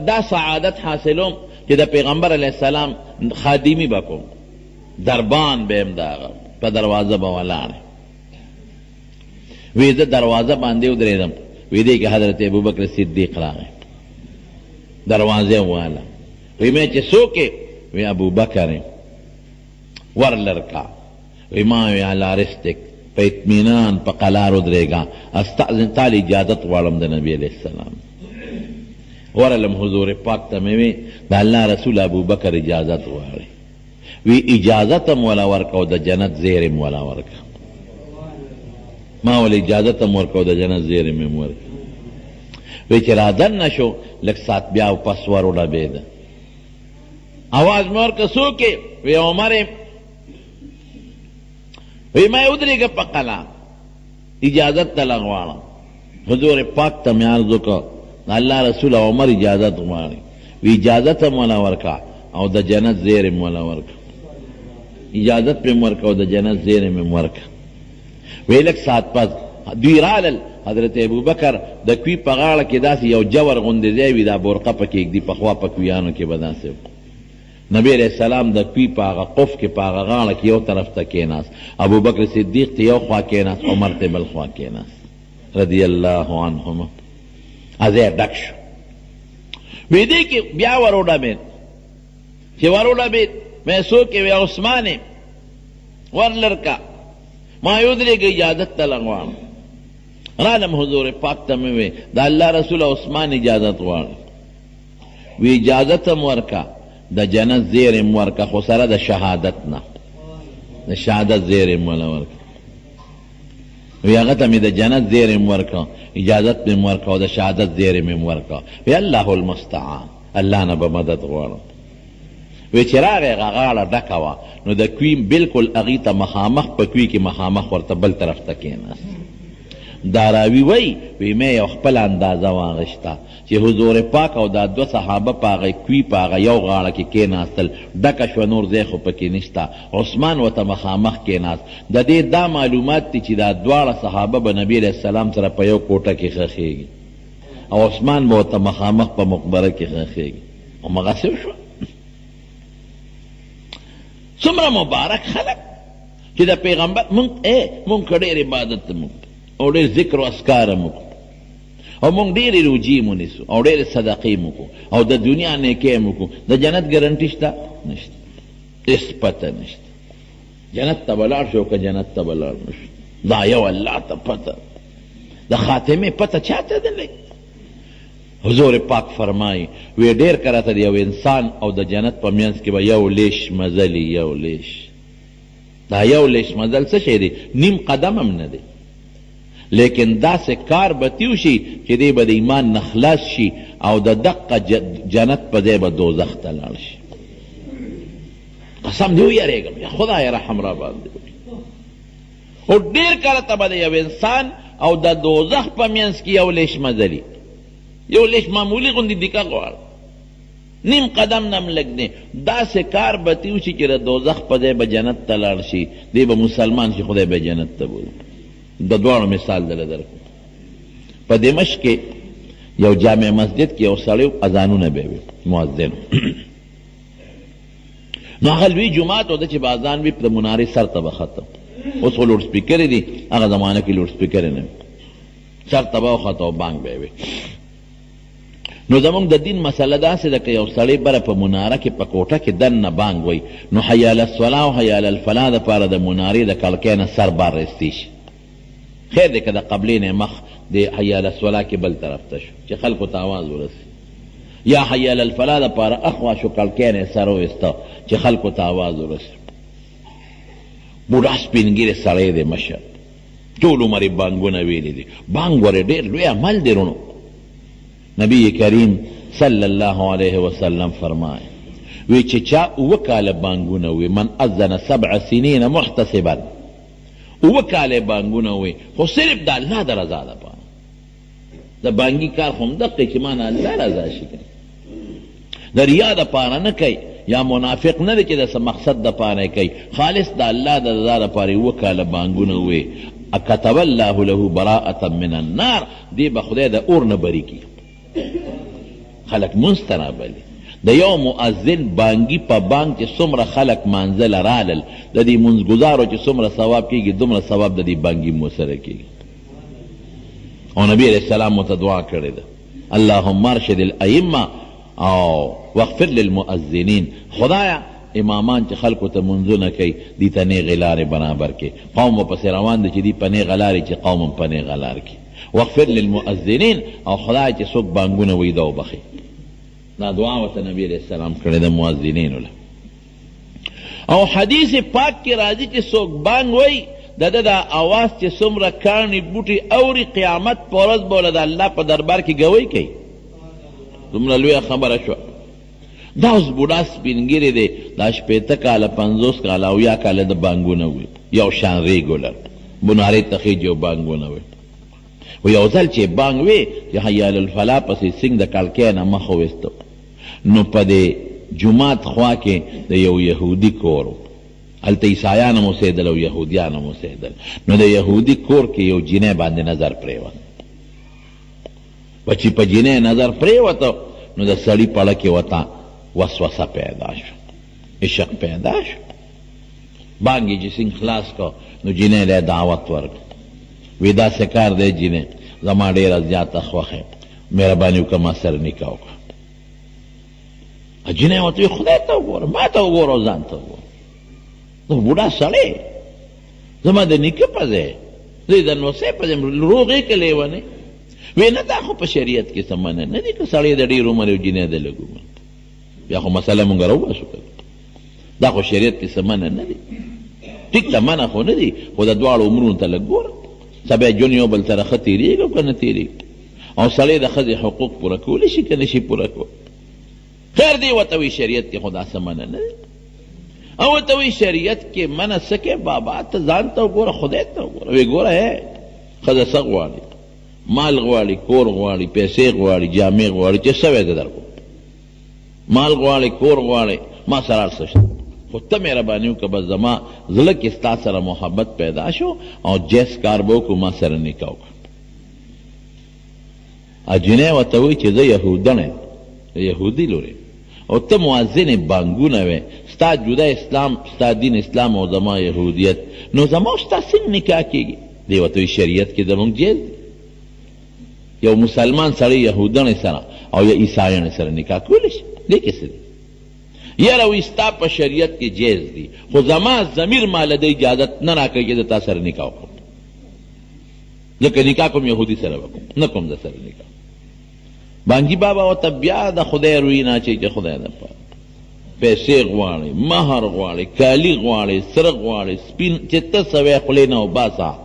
دا سعادت حاصلوم چې د پیغمبر علیه السلام خادمي به کوم، دربان به یم، د هغه په دروازه به ولاړ. وی زه دروازه باندې ودرېدم، وی دې کې حضرت ابوبکر صدیق راغی، دروازه وواله، وی مې چې څوک یې؟ وی ابوبکر یم. ورلرکا، وی ما وی علی رستک، په اطمینان په قلار ودرېږه، استاذن تاله اجازت غواړم د نبی علیه السلام. ورلم حضور پاک ته مې وی د الله رسول ابوبکر اجازت غواړي. وی اجازت هم ولا ورکه او د جنت زیری هم ولا ورکه. ما ول اجازت هم ورکه او د جنت زیری مې هم ورکه. وی چې را دننه شو لږ ساعت بیا پس ور وډبېده، اواز مې ورکړ څوک یې؟ وی عمر یم. وی ما یې ودرېږه په قلا، اجازت تله غواړم. حضور پاک ته مې عرض وکړ، د الله رسول عمر اجازت غواړي. وی اجازت هم ولا ورکړه او د جنت زیری هم ولا ورکړه. اجازت مې هم ورکړه او د جنت زیری مې هم ورکړه. وی لږ ساعت پس دوی رالل، حضرت ابوبکر د کوی په غاړه کې داسې یو جور غوندې ځای وي، دا بورقه پکې ږدي، پخوا په کویانو کې به داسې وو. نبی علیه السلام د کوی په هغه قف کې په هغه غاړه کې یو طرف ته کېناست، ابوبکر صدیق ته یو خوا کېناست، عمر ته بل خوا کېناست رضی الله عنهما. ځای ډک شو. وی دې کې بیا ور وډبېد، چې ور وډبېد مې څوک یې؟ وی عثمان یم. ورلرکه ما یې ودرېږه اجازت تله غواړم. رالم حضور پاک ته مې وی د الله رسول عثمان اجازت غواړم. وی اجازت هم ورکه د جنت زیری هم ورکه، خو سره د شهادت نه، د شهادت زیری هم وله ورکه. وی هغه ته مې د جنت زیری هم ورکه، اجازت مې هم ورکه او د شهادت زیری مې هم ورکه. وی الله المستعان، الله نه به مدد غواړم. وی چې راغی هغه غاړه ډکه وه، نو د کوی بلکل هغوی ته مخامخ په کوی کې مخامخ ورته بل طرف ته کېناست. دا راوي وایي، وی مې یو خپله اندازه واخیسته چې حضور پاک او دا دوه صحابه په هغه کوی په هغه یو غاړه کې کېناستل، ډکه شوه نور ځای خو پکې نشته، عثمان ورته مخامخ کېناست. د دې دا معلومات دي چې دا دواړه صحابه به نبي علیه السلام سره په یو کوټه کې ښخېږي او عثمان به ورته مخامخ په مقبره کې ښخېږي. همغسې وشوه. څومره مبارک خلک چې د پیغمبر مونږ مونږ که ډېر عبادت مو او ډېر ذکر او اذکار مو او مونږ ډېرې روژې مو نیسو او ډېرې صدقې مو کو او د دنیا نیکۍ مو کو، د جنت ګرنټي شته؟ نشته، هېڅ پته نشته. جنت ته به لاړ شو که جنت ته به لاړ نه شو، دا یو الله ته پته، د خاتمې پته چاته ده لګي؟ حضور پاک فرمايي، وې ډېر کرته د یو انسان او د جنت په مینځ کې به یو لېش مزل وي، یو لېش. دا یو لېش مزل څه شی دی؟ نیم قدم هم نه دی، لیکن داسې کار به ترې وشي چې دی به د ایمان نه خلاص شي او د دقه جنت په ځای به دوزخ ته لاړ شي. قسم دې ویرېږم، یا خدای رحم را باندې وکړي. خو ډېر کله ته به د یو انسان او د دوزخ په منځ کې یو لېش مزلي، یو لېش معمولي غوندې دیکه غواړه، نیم قدم نه هم لږ دی، داسې کار به ترې وشي چې د دوزخ په ځای به جنت ته لاړ شي، دی به مسلمان شي، خدای به جنت ته بوځي. د دواړو مثال دله درکړم. په دمشق کې یو جامع مسجد کې یو سړی و، اذانونه به یې ویل، مؤذن. نو هغه لوی جومات و، ده چې به اذان وي د منارې سر ته به خته. اوس خو لوډ سپیکرې دي، هغه زمانه کې لوډ سپیکرې نه وې، سر ته به وخته او بانګ به یې وي. نو زمونږ د دین مسله داسې ده، که یو سړی بره په مناره کې په کوټه کې دننه بانګ وایي، نو حی علی الصلاة او حی علی الفلاح دپاره د منارې د کړکۍ نه سر بار ایستی شي. خیر دی که د قبلې نه مخ د حی علی الصلاة کې بل طرف ته شو چې خلکو ته اواز ورسي، یا حی علی الفلاح دپاره اخوا شو کړکۍ نه سر وویسته چې خلکو ته اواز ورسي. بوډا سپین ږیری سړی دی، مشر، ټول عمر یې بانګونه ویلي دي. بانګ ورې ډېر لوی عمل دی وروڼو. نبی کریم صلی الله علیه وسلم فرمایي، وی چې چا اووه کاله بانګونه ووي، من اذن سبع سنین محتسبا، اووه کاله یې بانګونه ووي خو صرف د الله د رضا لپاره. د بانګي کار خو همدقه چې ما نه الله رضا شي، که د ریا دپاره نه کوي، یا منافق نه دی چې د څه مقصد دپاره یې کوي، خالص د الله د رضا لپاره یې اووه کاله بانګونه ووي، کتب الله له براءة من النار، دی به خدای د اور نه بري کړي. خلک مونځ ته رابلي، د یو مؤذن بانګي په بانګ چې څومره خلک مانځه له رالل، د دې مونځ ګزارو چې څومره ثواب کېږي، دومره ثواب د دې بانګي مو سره کېږي. او نبی علیه السلام ورته دعا کړې ده، اللهم ارشد الائمه او واغفر للمؤذنین، خدایه امامان چې خلکو ته لمونځونه کوي دوی ته نېغې لارې برابر کړې، قوم ورپسې روان دی چې دوی په نېغه لارې چې قوم هم په نېغه لار کړي، واغفر للمؤذنین، او خدایه چې څوک بانګونه وایي دا وبخښې. دا دعا ورته نبی علیه السلام کړې ده مؤذنینو له. او حدیث پاک کې راځي چې څوک بانګ وایي د ده دا اواز چې څومره کاڼي بوټي اوري قیامت په ورځ به له د الله په دربار کې ګوی کوي. څومره لویه خبره شوه. دا اوس بوډا سپین ږیری دی، دا 60 کاله 50 کاله 70 کاله د بانګونه وي، یو شان ریګولر بنارې ته خېژي او بانګونه وي. خو یو ځل چې بانګ وي چې حی علی الفلاح پسې څنګ د کړکۍ نه مخ وویستو نو په دې جومات خوا کې د یو یهودي کور و، هلته عیسایان هم اوسېدل او یهودیان هم اوسېدل. نو د یهودي کور کې یو جینۍ باندې نظر پرېوت. په چې په جینۍ نظر پرېوته نو د سړي په ړه کې ورته وسوسه پیدا شوه، عشق پیدا شو. بانګ یې چې څنګه خلاص کړ نو جینۍ له دعوت ورکړ، وی داسې کار دی جینۍ زما ډېره زیاته خوښه، مهرباني وکړه ما سره نکاح وکړه. جینۍ ورته وویل خدای ته وګوره، ما ته وګوره او ځان ته وګوره، زه بوډا سړی زما د نیکه په ځای، زه یې د نوسۍ په ځای روغ یې که لېونی؟ وی نه دا خو په شریعت کې څه منع نه دي که سړی د ډېر عمر او جینۍ د لږ عمر، بیا خو مسله مونږ راوباسو که دا خو شریعت کې څه منع نه دي. ټیک ده منع خو نه دي، خو د دواړو عمرونو ته لږ ګوره، سبا ژوند یو بل سره ښه تېرېږي او که نه تېرېږي، او سړی د ښځې حقوق پوره کولی شي که نه شي پوره کولی. خیر دی ورته وایي شریعت کې خو دا څه منع نه دی، او ورته وایي شریعت کې منع څه کوې بابا، ته ځان ته وګوره خدای ته وګوره. وایي ګوره هی ښځه څه غواړي، مال غواړي، کور غواړي، پیسې غواړي، جامې غواړي، چې څه وایې زه درکوم، مال غواړي، کور غواړي، ما سره هر څه شته، خو ته مهرباني وکړه بس زما زړه کې ستا سره محبت پیدا شو او جیس کار به وکړو، ما سره نکاح وکړه. جینۍ ورته وایي چې زه یهودڼه یم، د یهودي لور یم، او ته مؤذن یې، بانګونه وایې، ستا جدا اسلام، ستا دین اسلام او زما یهودیت، نو زما او ستا څنګه نکاح کېږي؟ دی ورته وایي شریعت کې زموږ جیز دی، یو مسلمان سړی یهودڼې سره او یا عیسایڼې سره نکاح کولی شي، دې کې څه دي؟ یاره وایي ستا په شریعت کې جیز دی، خو زما ضمیر ما له دې اجازت نه راکوي چې زه تا سره نکاح وکړم، ځکه نکاح کوم یهودي سره به کوم، نه کوم د سره نکاح. بانګي بابا ورته بیا د خدای روی نه اچوي چې خدای دپاره پیسې غواړي، مهر غواړي، کالي غواړي، سره غواړي، سپین چې ته څه وایې خولې نه وباسه،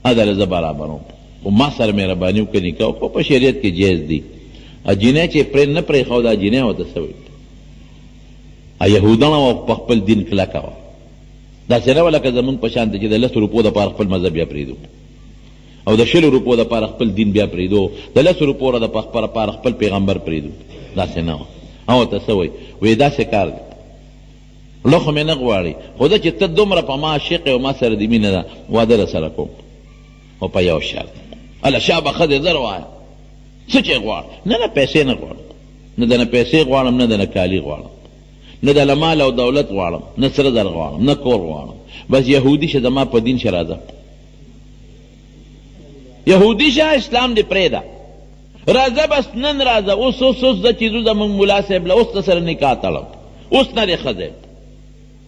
ادله زه برابروم، خو ما سره مهرباني وکړه نکاح وکړه، په شریعت کې جایز دي. جینۍ چې پرې نه پرېښوده، جینۍ ورته څه وایي؟ یهودڼه وه په خپل دین کلکه وه، داسې نه وه لکه زموږ په شان چې د 10 روپو دپاره خپل مذهب بیا پرېږدو او د 20 روپو دپاره خپل دین بیا پرېږدو، د 10 روپو دپاره خپل پیغمبر پرېږدو، داسې نه وه. او ورته څه وایي؟ وایي داسې کار دی، زړه خو مې نه غواړي، خو زه چې ته دومره په ما عاشق یې او ما سره دې مینه ده، واده در سره کوم، خو په یو شرط. هله شابه ښځې زر وایه څه چې غواړ. نه نه پیسې نه غواړم، نه دنه پیسې غواړم، نه دنه کالي غواړم، نه دله مال او دولت غواړم، نه سره زر غواړم، نه کور غواړم، بس یهودي شه، زما په دین شه، راځه یهودي شه، اسلام دې پرېږده، راځه بس نن راځه، اوس اوس اوس زه چې ځو زموږ ملا صاحب له اوس ته سره نکاح تړم، اوس نه دې ښځه یم،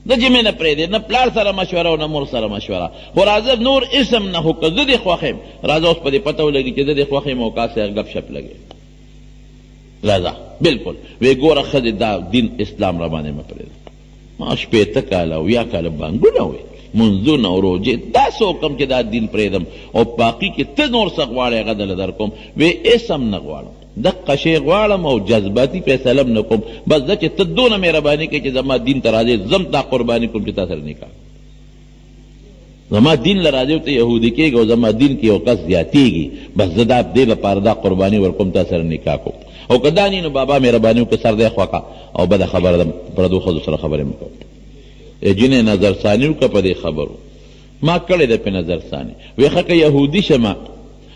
زه چې مې نه پرېږدې، نه پلار سره مشوره او نه مور سره مشوره، خو راځه نور اسم نه، خو که زه دې خوښ یم راځه، اوس په دې پته ولګي چې زه دې خوښ یم او کا سره ګپ شپ لګي، راځه بلکل. وی ګوره ښځې دا دین اسلام را باندې مه پرېږده، ما 60 کاله او 70 کاله بانګونه وې، منځونه او روژې داسې وکړم چې دا دین پرېږدم او باقي کې ته نور څه غواړې هغه درله درکوم. وی هېڅ هم نه غواړم، دقه شی غواړم او جذباتي فیصله هم نه کوم، بس زه چې ته دونه مهرباني کوې چې زما دین ته راځې، زه هم تا قرباني کوم چې تا سره نکاح کوم، زما دین له راځې او ته یهودي کېږې او زما دین کې یو کس زیاتېږي، بس زه دا دې لپاره دا قرباني ورکوم تا سره نکاح کوم، او که دا نه نو بابا مهرباني وکړه سر دی خوکه او بده خبره ده، پردو ښځو سره خبرې مه کوه. ای جینۍ نظر ثاني وکړه په دې خبرو، ما کړې ده پې نظر ثاني. وې ښه که یهودي شمه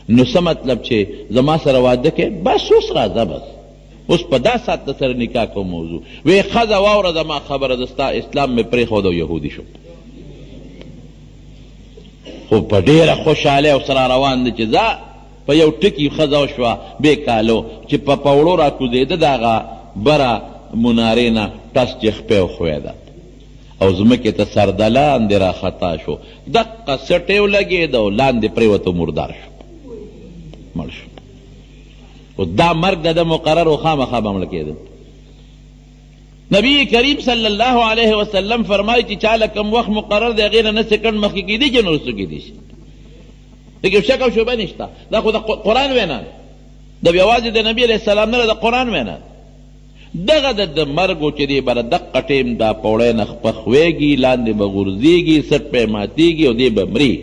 نو څه مطلب چې زما سره واده کوې، بس اوس راځه، بس اوس په دا ساعت در سره نکاح کوم موضوع. وې ښځه واوره زما خبره، زه ستا اسلام مې پرېښود او یهودي شوم. خو په ډېره خوشحالۍ او سره روان دی چې ځه په یو ټکي ښځه وشوه بې کالو چې په پوړو را کوزېده د هغه بره منارې نه ټس چې خپه وښوېده او ځمکې ته سردلاندې را خطا شو، دقه سټې ولګېده او لاندې پرېوت او مردار شو، مړ شو. اوس دا مرګ د ده مقرر و، خامخا به مړ کېده. نبی کریم صلی الله علیه وسلم فرمایي چې چاله کوم وخت مقرر دی هغې نه نه سیکنډ مخکې کېدی شي نه وروسته کېدی شي. دې کې شک او شبهه نشته. دا خو د قرآن وینا ده، د یوازې د نبی علیه السلام نه ده، د قرآن وینا ده. دغه د ده مرګ و چې دی به د دقه ټیم دا پوړی نه خپه ښویږي، لاندې به غورځېږي، څټ به یې ماتېږي او دی به مري.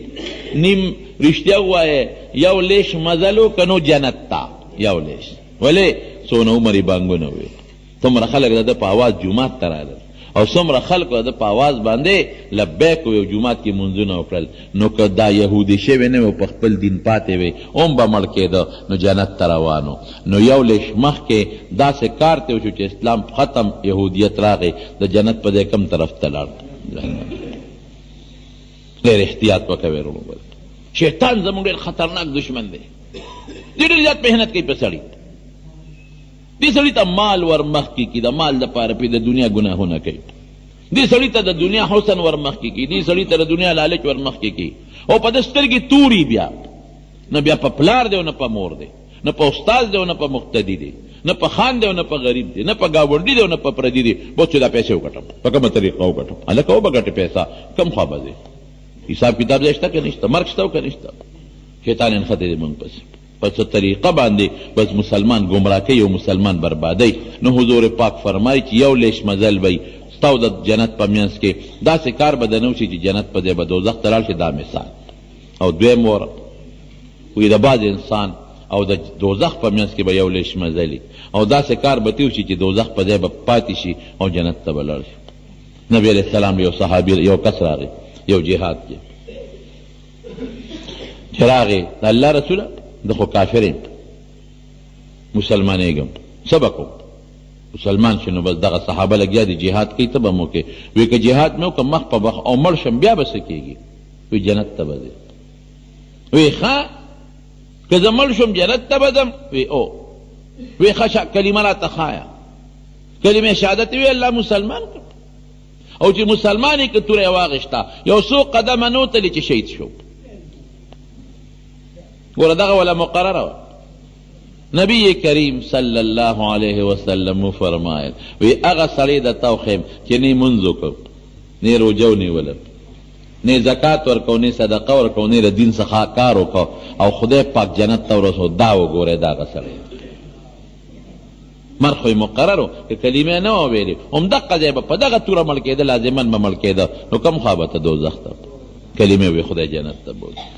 نیم رښتیا ووایې یو لیش مزل و که نو جنت ته یو لیش، ولې څونه عمر یې بانګونه وویل. څومره خلک د ده په اواز جومات ته راغلل او څومره خلکو د ده په اواز باندې لبیک وویل او جومات کې لمونځونه وکړل. نو که دا یهودي شوی نه وی او په خپل دین پاتې وی هم به مړ کېده نو جنت ته روان و. نو یو لېش مخکې داسې کار ترې وشو چې اسلام ختم، یهودیت راغی، د جنت په ځای کوم طرف ته لاړ؟ جهنم ته. ډېر احتیاط وکوئ وروڼو. شیطان زموږ ډېر خطرناک دښمن دی، دی ډېر زیات محنت کوي په سړي. دې سړي ته مال ور مخکې کړي، د مال دپاره پرې د دنیا ګناهونه کوي. دې سړي ته د دنیا حسن ور مخکې کړي، دې سړي ته د دنیا لالچ ور مخکې کړي او په ده سترګې توري، بیا نه بیا په پلار دی او نه په مور دی، نه په استاد دی او نه په مقتدي دی، نه په خان دی او نه په غریب دی، نه په ګاونډي دی او نه په پردي دی. بس چې دا پیسې وګټم، په کومه طریقه وګټم؟ هلکه وبه ګټې پیسه، کوم خوا به ځې؟ حساب کتاب ځای شته که نشته؟ مرګ شته او که نشته؟ شیطان یې نښتی دی موږ پسې. په څه طریقه باندې بس مسلمان ګمراه کوي او مسلمان بربادوي. نو حضور پاک فرمايي چې یو لېش مزل به وي ستا او د جنت په مینځ کې، داسې کار به درنه وشي چې جنت په ځای به دوزخ ته لاړ شې، دا مثال. او دویم وره وي د بعض انسان او د دوزخ په مینځ کې به یو لېش مزل وي او داسې کار به ترې وشي چې دوزخ په ځای به پاتې شي او جنت ته به لاړ شي. نبي علیه السلام یو صحابي یو کس راغی یو جهاد کې. چې راغی د الله رسوله زه خو کافر یم مسلمانېږم څه به کوم مسلمان شي نو بس دغه صحابه لګیا دي جهاد کوي ته به مو کې وی که جهاد مې وکړ مخ په مخ او مړ شم بیا به څه کېږي وی جنت ته به ځې وی ښه که زه مړ شم جنت ته به ځم وی او وی ښه کلمه راته ښایه کلمه شهادت وی الله مسلمان کړ او چې مسلمان یې که توره یې واخیسته یو څو قدمه نه وتلې چې شهید شو. ګوره دغه وله مقرره وه. نبی کریم صلی الله علیه وسلم وفرمایل وی هغه سړی د تا وښیم چې نه یې مونځ وکړ، نه یې روژه ونیوله، نه یې زکات ورکړ، نه یې صدقه ورکړ، نه یې د دین څخه کار وکړ او خدای پاک جنت ته ورسوه، دا وګورئ دا هغه سړی دی. مرګ خو یې مقرر و، که کلمه یې نه وه ویلې، همدقه ځای به په دغه توره مړ کېده، لازماً به مړ کېده، نو کوم خوا به ته دوزخ ته؟ کلمه وې خدای جنت ته بوځي.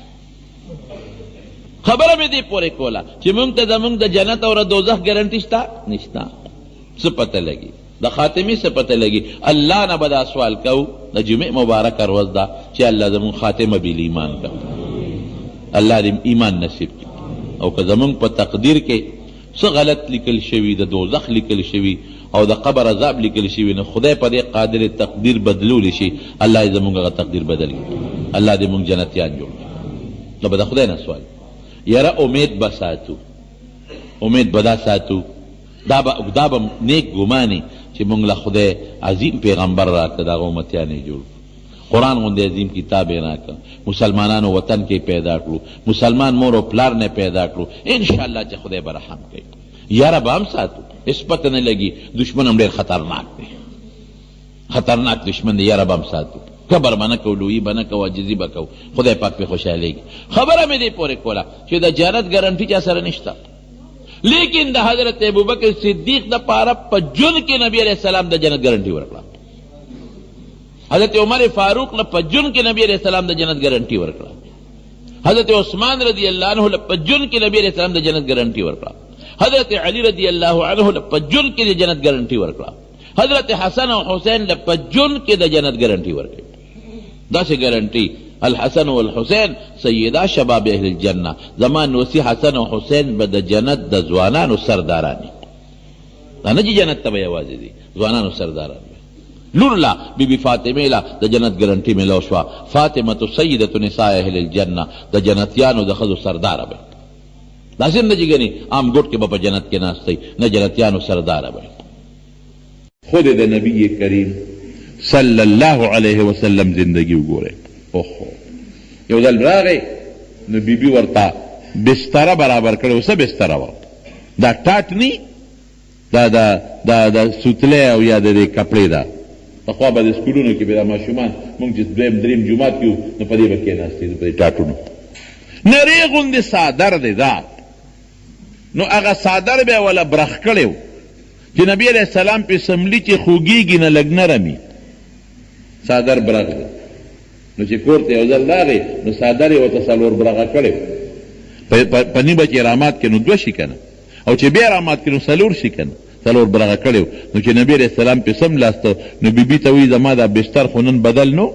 خبره مې دې پورې کوله چې مونږ ته زمونږ د جنت او دوزخ ګارنټي شته؟ نشته. څه پته لګي؟ د خاتمې څه پته لګي؟ الله نه به دا سوال کوو، د جمعې مبارکه ورځ ده چې الله زمونږ خاتمه بالایمان کړه، الله دې ایمان نصیب کړي. او که زمونږ په تقدیر کې څه غلط لیکل شوي، د دوزخ لیکل شوي او د قبر عذاب لیکل شوي، نو خدای په دې قادر تقدیر بدلولی شي، الله دې زموږ هغه تقدیر بدل کړي، الله دې موږ جنتیان جوړ کړي. نو به د خدای نه سوال، یاره امید به ساتو، امید به دا ساتو، دا به دا به نیک ګماني چې موږ له خدای عظیم پیغمبر راکړ، د هغه امتیان یې جوړ کړو. قرآن غوندې عظیم کتاب یې راکړ، مسلمانانو وطن کې پیدا کړو، مسلمان مور او پلار نه پیدا کړو، ان شاء الله چې خدای به رحم کوي. یاره به هم ساتو، هېڅ پته نه لګي، دښمن هم ډېر خطرناک دی، خطرناک دښمن دی، یاره به هم ساتو، کبر به نه کوو، لویي به نه کوو، عاجزي به کوو، خدای پاک پرې خوشحالېږي. خبره مې دې پورې کوله چې د جنت ګارنټي چا سره نشته، لیکن د حضرت ابوبکر صدیق دپاره په ژوند کې نبي علیه السلام د جنت ګارنټي ورکړه. حضرت عمر فاروق له په ژوند کې نبی علیه السلام د جنت ګارنټي ورکړه. حضرت عثمان رضی الله عنه له په ژوند کې نبی علیه السلام د جنت ګارنټي ورکړه. حضرت علی رضی الله عنه له په ژوند کې د جنت ګارنټي ورکړه. حضرت حسن او حسین له په ژوند کې د جنت ګارنټي ورکړه. داسې ګارنټي الحسن والحسین سیدا شباب اهل الجنه، زما نوسی حسن او حسین به د جنت د ځوانانو سرداران وي. دا نه چې جنت ته به یوازې ځي، ځوانانو سرداران وي. لور له بي بي فاطمې له د جنت ګرنټي ملو شوه، فاطمة سيدة نساء اهل الجنة، د جنتيانو د ښځو سرداره به وي. داسې هم نه چې ګنې عام ګوټ کې به په جنت کې ناست وي، نه، جنتیانو سرداره به وي. خود د نبی کریم صلی الله علیه وسلم زندگی وګورئ. اوخو یو ځل راغی نو بیبي ورته بستره برابر کړې وه. څه بستره وه؟ دا ټاټ نی، دا د دا د سوتلی او یا د دې کپړې ده. پخوا به د سکولونو کې به دا ماشومان، مونږ چې دویم دریم جومات کې وو نو په دې به کېناستېدو، په دې ټاټونو. نری غوندې څادر دی دا، نو هغه څادر به یې وله برخ کړی و چې نبي علیه السلام پرې څملي چې خوږېږي نه، لږ نرم وي. څادر برغ دی، نو چې کور ته یو ځل راغی نو څادر یې ورته څلور برغه کړی و. په نیمه چې رامات کړي نو دوه شي که نه، او چې بیا رامات کړي نو څلور شي که نه. څلور برغه کړی و، نو چې نبي علیه السلام پرې څملاسته نو بیبي ته وایي زما دا بستر خو نن بدل نو.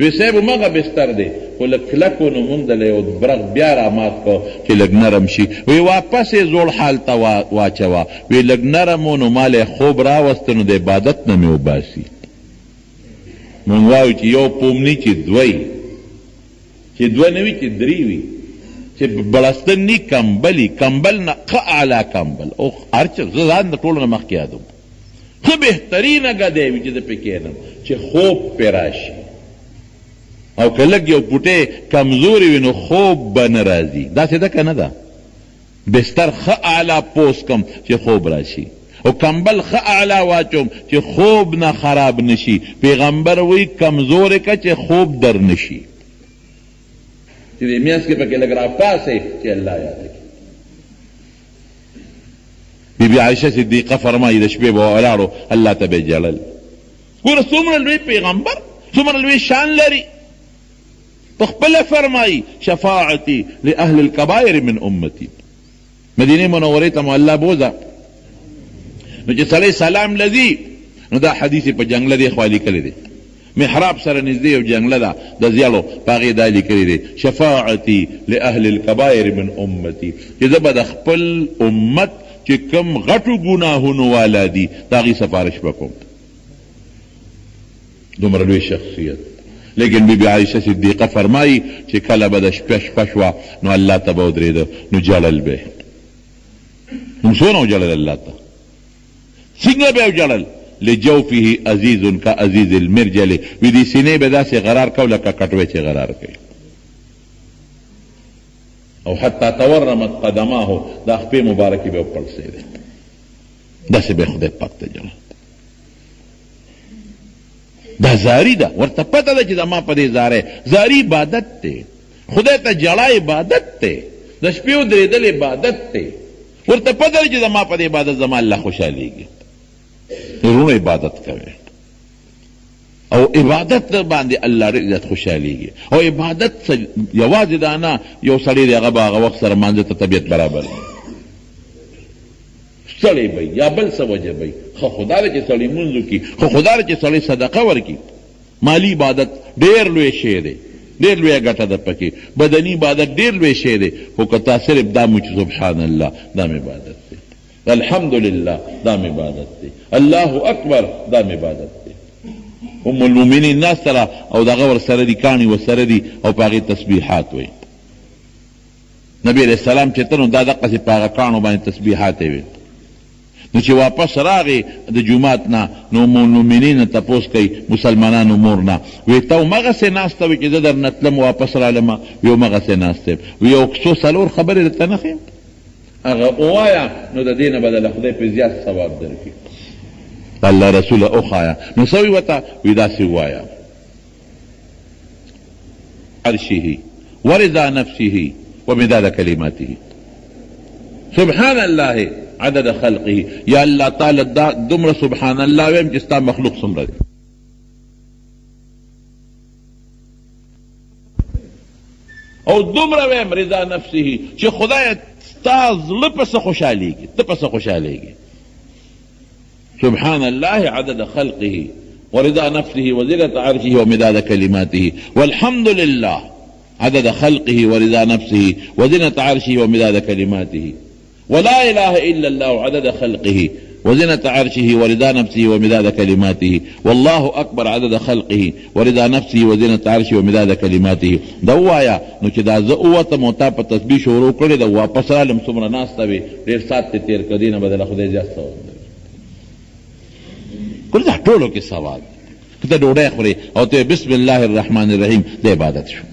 وی صاحب همغه بستر دی خو لږ کلک و، نو مونږ له یو برغ بیا رامات کړ چې لږ نرم شي. وی واپس یې زوړ حال ته واچوه. وی لږ نرم و نو ما له خوب راوست نو د عبادت نه مې وباسي. مونږ وایو چې یو پوم نی چې دوه وي، چې دوه نه وي چې درې وي، چې بړستن نی کمبل وي، کمبل نه ښه اعلی کمبل او هر څه زه ځان د ټولو نه مخکې یادوم، ښه بهترینه ګدی وي چې زه پرې کښېنم چې خوب پرې راشي، او که لږ یو پوټی کمزوری وي نو خوب به نه راځي. داسې ده که نه ده؟ بستر ښه اعلی پوس کړم چې خوب راشي، او کمبل ښه اعلی واچوم چې خوب نه خراب نه شي. پیغمبر وایي کمزوری که چې خوب در نه شي، چې دې میاشت کې پکې لږ راپاڅئ چې الله یاد کړي. بی بی عائشه صدیقه فرمایي د شپې به ولاړو الله ته به یې ژړل. ګوره څومره لوی پیغمبر، څومره لوی شان لري، په خپله فرمایي شفاعتي لاهل الکبائر من امتي. مدینې منورې ته مو الله بوځه، نو چې سړی سلام لذي نو دا حدیث په جنګله دی خوا لیکلی دی، محراب سره نږدې یو جنګله ده د زیړو، په هغې دا لیکلي دی شفاعتي لاهل الکبائر من امتي، چې زه به د خپل امت چې کوم غټو ګناهونو والا دي د هغوی سفارش به کوم. دومره لوی شخصیت. لیکن بی بی عایشه صدیقه فرمایي چې کله به د شپه شپه شوه نو الله ته به ودرېده نو ژړل به یې. موږ څونه وژړل الله ته، څنګه به یې وژړل؟ لجوفه ازیز کازیز المرجل، وي دې سینې به داسې غرار کو لکه کټوی چې غرار کوي. او حتی تورمت قدماه، دا خپې مبارکې به وپړسېدې، داسې به خدای پاک ته ژړل. دا زاری ده، ورته پته ده چې زما په دې زاری، زاری عبادت دی، خدای ته ژړا عبادت دی، د شپې ودرېدل عبادت دی، ورته پته ده چې زما په دې عبادت زما الله خوشحالېږي. وروڼو عبادت کوي او عبادت در باندې الله ډېر زیات خوشحالېږي. او عبادت یوازې دا نه، یو سړی دی هغه به هغه وخت سره مانځه ته طبیعت برابر وي، ستړی به یا بل څه وجه به وي، ښه خو دا ده چې سړی لمونځ وکړي، ښه خو دا ده چې سړی صدقه ورکړي. مالي عبادت ډېر لوی شی دی، ډېر لویه ګټه ده پکې. بدني عبادت ډېر لوی شی دی، خو که تا صرف دا مو چې سبحان الله دا مې عبادت دی، الحمدلله دا مې عبادت دی، الله اکبر دا مې عبادت دی. ام المؤمنین ناسته ده او دغه ورسره دي، کاڼي ورسره دي او په هغې تسبیحات وایي. نبی علیه السلام چې ته نو دا دقسې په هغه کاڼو باندې تسبیحات یې ویل. نو چې واپس راغی د جومات نه نو ام المؤمنین نه تپوس کوي، مسلمانانو مور نه، وی ته همغسې ناسته وې چې زه درنه تلم واپس رالم؟ وی همغسې ناسته یم. وی یو څو څلور خبرې درته نه ښیم؟ هغه ووایه نو د دې نه به درله خدای پرې زیات ثواب درکړي. د الله رسوله وښایه. نو څه وایي ورته؟ وایي داسې ووایه، عرشه ورضا نفسه ومداد کلماته سبحان الله عدد خلقه. یا الله تعالی دا دومره سبحان الله وایم چې ستا مخلوق څومره دی. او دومره وایم رضا نفسه چې خدای ستا زړه په څه خوشحالېږي، ته په څه خوشحالېږي. سبحان الله عدد خلقه ورضا نفسه وزنة عرشه ومداد کلماته والحمد لله عدد خلقه ورضا نفسه وزنة عرشه ومداد کلماته ولا اله الا الله عدد خلقه. وزنة عرشه ورضا نفسه ومداد کلماته والله اکبر عدد خلقه ورضا نفسه وزنة عرشه ومداد کلماته دا ووایه نو چې دا زه ووتم او تا په تسبیح شروع کړې ده واپس رالم څومره ناسته وې ډېر ساعت دې تېر کړ دې نه به درله خدای زیات ثواب درکړي. ګوره دا ټولو کې ثواب دی. که ته ډوډۍ خورې او ته بسم الله الرحمن الرحیم د عبادت شو.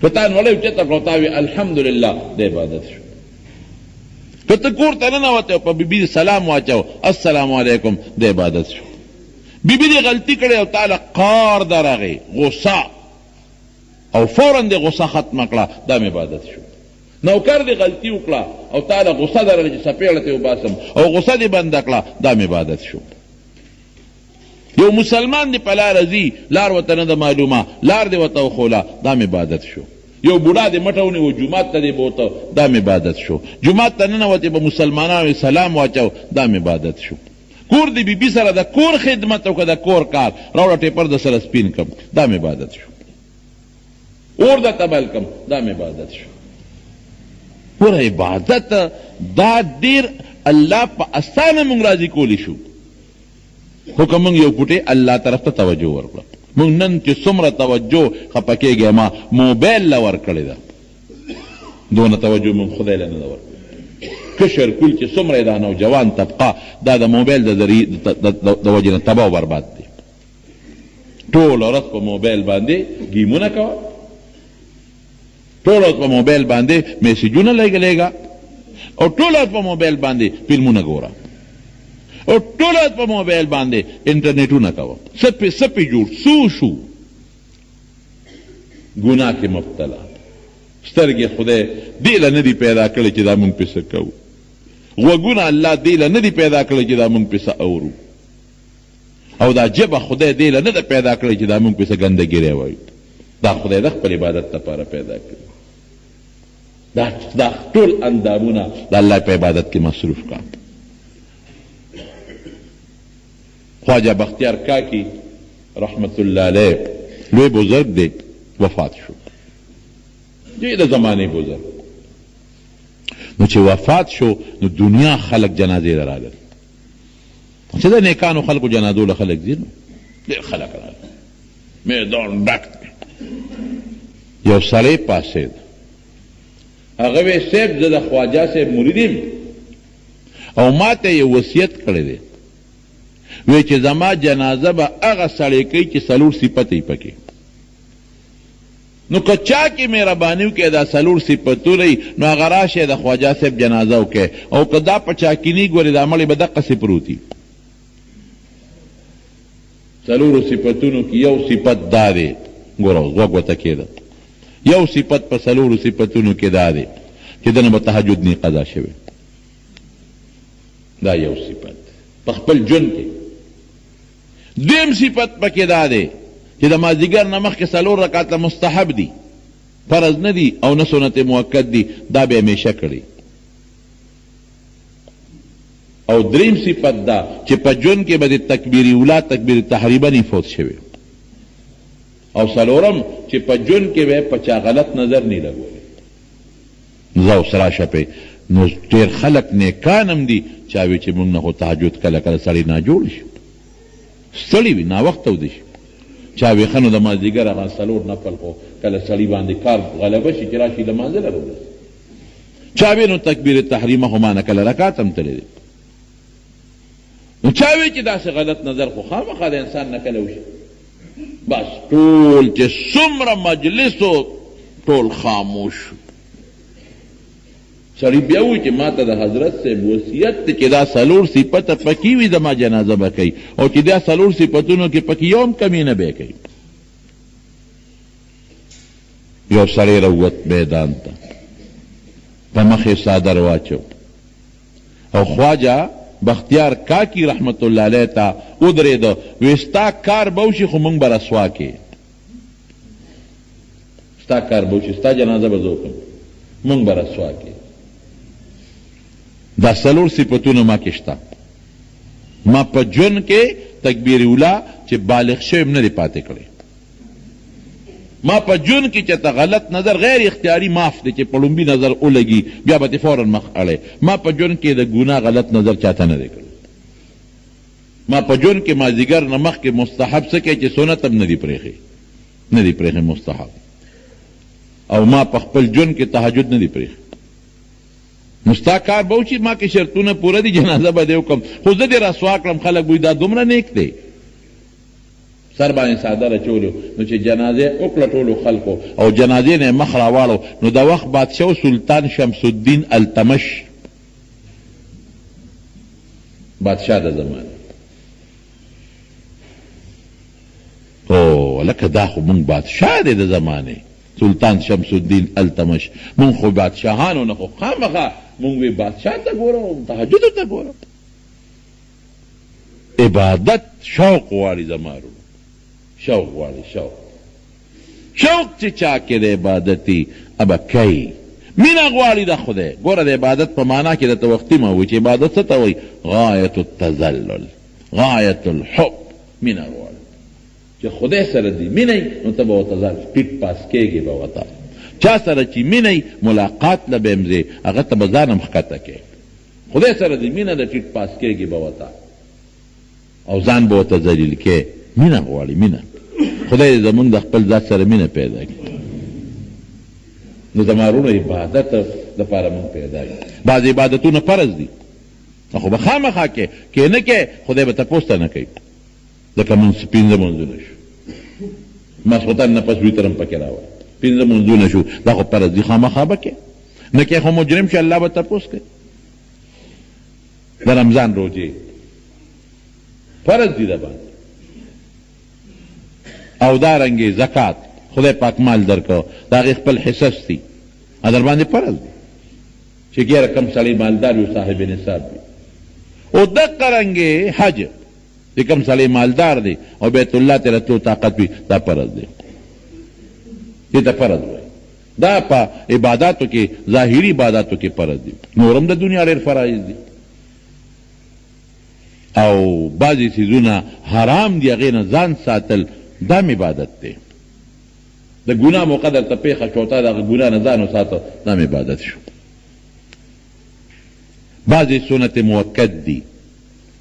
که تا نوړی اوچته کړه او تا وی الحمدلله د عبادت شو. که ته کور ته ننوتې او په بیبي دې سلام واچو السلام علیکم د عبادت شو. بیبي دې غلطي کړې او تا له قار درغی غصه او فورا دې غصه ختمه کړه دا هم عبادت شو. نوکر دې غلطي وکړه او تا له غصه درغله چې څپېړه ترې وباسم او غصه دې بنده کړه دا هم عبادت شو. یو مسلمان دې په لاره ځي لار ورته نه ده معلومه لار دې ورته وښوله دا هم عبادت شو. یو بوډا دې مټه ونیوه جومات ته دې بوته دا هم عبادت شو. جومات ته ننوتې په مسلمانانو یې سلام واچو دا هم عبادت شو. کور دې بیبي سره د کور خدمت وکړه د کور کار راوړه ټیپر د سره سپین کم دا هم عبادت شو. اور درته بل کم دا هم عبادت شو. ګوره عبادت دا ډیر الله په اسانه مونږ راضي کولی شو خو که مونږ یو کوټې الله طرف ته توجه ورکړه. مونږ نن چې څومره توجه خپه کېږی ما موبایل له ورکړې ده دونه توجه مونږ خدای له نه ده ورکړې. کشر کول چې څومره دا نوجوان طبقه دا د موبایل د ذریعې د وجې نه تباه او برباد دی. ټوله ورځ په موبایل باندې ګیمونه کوه، ټوله ورځ په موبایل باندې میسجونه لېږه او ټوله ورځ په موبایل باندې فلمونه ګوره او ټوله ورځ په موبایل باندې انټرنیټونه کوه. څه پې څه پې جوړ څو شو ګناه کې مبتلا. سترګې خدای دې له نه دي پیدا کړې چې دا مونږ پې څه کوو، غوږونه الله دې له نه دي پیدا کړې چې دا مونږ پې څه اورو، او دا ژبه خدای دې له نه ده پیدا کړې چې دا موږ پې څه ګنده ګیری وایو. دا خدای د خپل عبادت لپاره پیدا کړي. دا دا ټول اندامونه د الله په عبادت کې مصروف کا. خواجه بختیار کاکی رحمت الله علیه لوی بزرګ دی، وفات شو. دی د زمانې بزرګ. نو چې وفات شو نو دنیا خلک جنازې له راغلل. چې د نیکانو خلکو جنازو له خلک ځي نو ډېر خلک راغلل، میدان ډک دی. یو سړی پاڅېد، هغه وی صاحب زه د خواجه صاحب مرید یم او ما ته یې وصیت کړی دی، وی چې زما جنازه به هغه سړی کوي چې څلور صفته یې پکې. نو که چا کې مهرباني وکړي دا څلور صفتونه وي نو هغه راشی د خواجه صاحب جنازه وکړي او که دا په چا کې نه وي ګورې دا مړی به دقسې پروت وي. څلورو صفتونو کې یو صفت دا دی، ګوره اوس غوږ ورته کېږده، یو صفت په څلورو صفتونو کې دا دی چې ده نه به تهجد نه قضا شوی، دا یو صفت په خپل ژوند کې. دویم صفت پکې دا دی چې د مازدیګر نه مخکې څلور رکعته مستحب دي، فرض نه دي او نه سنت مؤکد دي، دا به همیشه کړي. او دریم صفت دا چې په ژوند کې به د تکبیر اولی تکبیر تحریمه نه فوت شوی. او څلورم چې په ژوند کې به په چا غلط نظر نه لګولی. ځه اوس راشه پې. نو ډېر خلک نېکان هم دي چا وي چې مونږ نه خو تهجد کله کله سړی ناجوړ شي، ستړي وي، ناوخته وده شي. چا وي ښه نو د مازدیګر هغه څلور نفل خو کله سړي باندې کار غلبه شي چې راشي لمانځه له به ورسي. چا وي نو تکبیر تحریمه خو ما نه کله رکعت هم تللی دی. نو چا وي چې داسې غلط نظر خو خامخا د انسان نه کله وشي. بس ټول چې څومره مجلس و ټول خاموش شو. سړي بیا وویل چې ماته د حضرت صاحب وصیت دی چې دا څلور صفته پکې وي زما جنازه به کوي او چې دا څلور صفتونو کې پکې یو هم کمی نه به کوي. یو سړی راووت میدان ته، په مخ یې څادر واچو او خواجه بختیار کاکی رحمت الله علیه ته ودرېده، وې ستا کار به وشي خو مونږ به رسوا کې. ستا کار به وشي، ستا جنازه به زه وکړم، مونږ به رسوا کې. دا څلور صفتونه ما کې شته. ما په ژوند کې تکبیر اولی چې بالغ شوی یم نه دی پاتې کړی. ما په ژوند کې چېرته غلط نظر غیر اختیاري معاف دی چې په ړومبي نظر ولګي بیا به ترې فوراً مخ اړوې. ما په ژوند کې د ګناه غلط نظر چاته نه دی کړی. ما په ژوند کې مازدیګر نه مخکې مستحب څه کې چې سنت هم نه دي پرېښي، نه دي پرېښي مستحب. او ما په خپل ژوند کې تهجد نه دی پرېښی. نو ستا کار به وشي، ما کې شرطونه پوره دي، جنازه به دې وکړم، خو زه دې رسوا کړم، خلک به وایي دا دومره نیک دی. سر باندې څادر اچولی و، نو چې جنازه یې وکړه ټولو خلکو او جنازې نه یې مخ راواړو، نو د وخت بادشاه و سلطان شمس الدین التمش، بادشاه د زمانې. او لکه دا خو مونږ بادشاه دی د زمانې سلطان شمس الدین التمش، مونږ خو بادشاهانو نه خو خامخا مونږ وی بادشاه ته ګورو، تهجد ته ګورو. عبادت شوق غواړي زما وروڼو، شوق غواړي، شوق شوق چې چا کې د عبادتي ابه کوي، مینه غواړي د خدای. ګوره د عبادت په معنا کې درته وختي ما وویل چې عبادت څه ته وایي؟ غایت التذلل، غایت الحب، مینه غواړي چې خدای سره دې مینه وي، نو ته به ورته ځان ټیټ پاس کېږې به ورته. چا سره چې مینه وي ملاقات له به هم ځې، هغه ته به ځان هم ښکته کړې. خدای سره دې مینه ده، ټیټ پاس کېږې به ورته او ځان به ورته ذلیل کړې. مینه غواړي، مینه. خدای دې زمونږ د خپل ذات سره مینه پیدا کړي. نو زما وروڼو عبادت دپاره مونږ پیدا یو. بعضې عبادتونه فرض دي، خو به خامخا کې، کې نه کې خدای به تپوس ته نه کوي. لکه مونځ پنځه مونځونه شو، ماسخوتن نه پس وتر هم پکې راوړه، پنځه مونځونه شو، دا خو فرض دي، خامخا به کې، نه کې خو مجرم شي، الله به تپوس کوي. د رمضان روژې فرض دي د باندې، او دا رنګې زکات، خدای پاک مال درکړ، د هغې خپل حصص دي، در باندې فرض دي چې ګیره کم سړی مالدار وي، صاحب نصاب وي. او دقه رنګې حج چې کوم سړی مالدار دی او بیت الله ته راتلو طاقت وي، دا فرض دی، دې ته فرض وایي. دا په عباداتو کې، ظاهري عباداتو کې فرض دي. نور هم د دنیا ډېر فرایض دي او بعضې څیزونه حرام دي، هغې نه ځان ساتل دا هم عبادت دی. د ګناه موقع درته پېښه شوه، تا د هغه ګناه نه ځان وساته، دا هم عبادت شو. بعضې سنت موکد دي،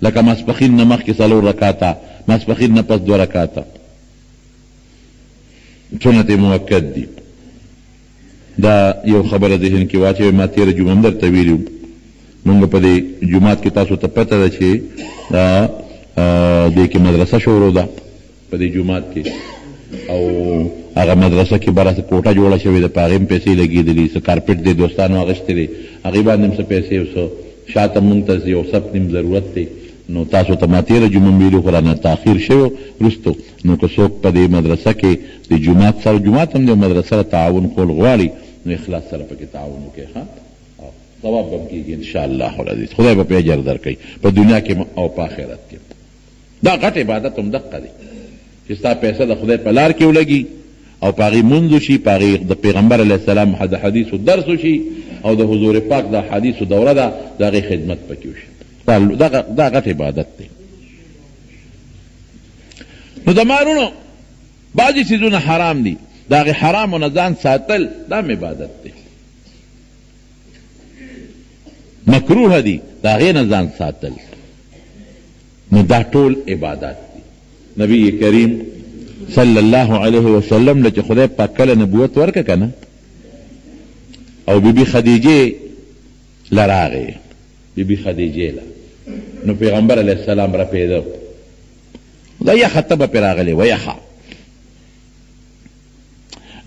لکه ماسپښین نه مخکې څلور رکعته، ماسپښین نه پس دوه رکعته سنت موکد دي. دا یو خبره ذهن کې واچوئ، ما تېره جمعه هم درته ویلي وو، مونږ په دې جومات کې تاسو ته پته ده چې دا دې کې مدرسه شروع ده په دې جومات کې، او هغه مدرسه کې بره څه کوټه جوړه شوې ده، په هغې هم پیسې لګېدلي، څه کارپټ دی دوستانو اخیستی دی، هغې باندې هم څه پیسې او څه شاته مونږ ته یو صف نیم ضرورت دی. نو تاسو ته ما تېره جمعه هم ویلي، خو رانه تاخیر شوی وروسته. نو که څوک په دې مدرسه کې د جومات سره، جومات هم دی، مدرسه سره تعاون کول غواړي، نو اخلاص سره پکې تعاون وکړئ، ښه ثواب به هم کېږي ان شاء الله العزیز، خدای به پرې اجر درکوي په دنیا کې او په آخرت کې. دا غټ عبادت هم دقه دی چې ستا پیسه د خدای په لار کې ولګي او په هغې مونځ وشي، په هغې د پیغمبر علیه السلام د حدیثو درس وشي او د حضور پاک د احادیثو دوره ده، د هغې خدمت پکې وشي. دا غټ عبادت دی. نو زما وروڼو بعضې څیزونه حرام دي، د هغې حرامو نه ځان ساتل دا هم عبادت دی. مکروه دي، د هغې نه ځان ساتل، نو دا ټول عبادات دي. نبی کریم صلی الله علیه وسلم له چې خدای پاک کله نبوت ورکړ که نه، او بیبي خدیجې له راغی، بیبي خدیجې له، نو پیغمبر علیه السلام رپېده، دا یخه تبه پرې راغلې وه، یخه.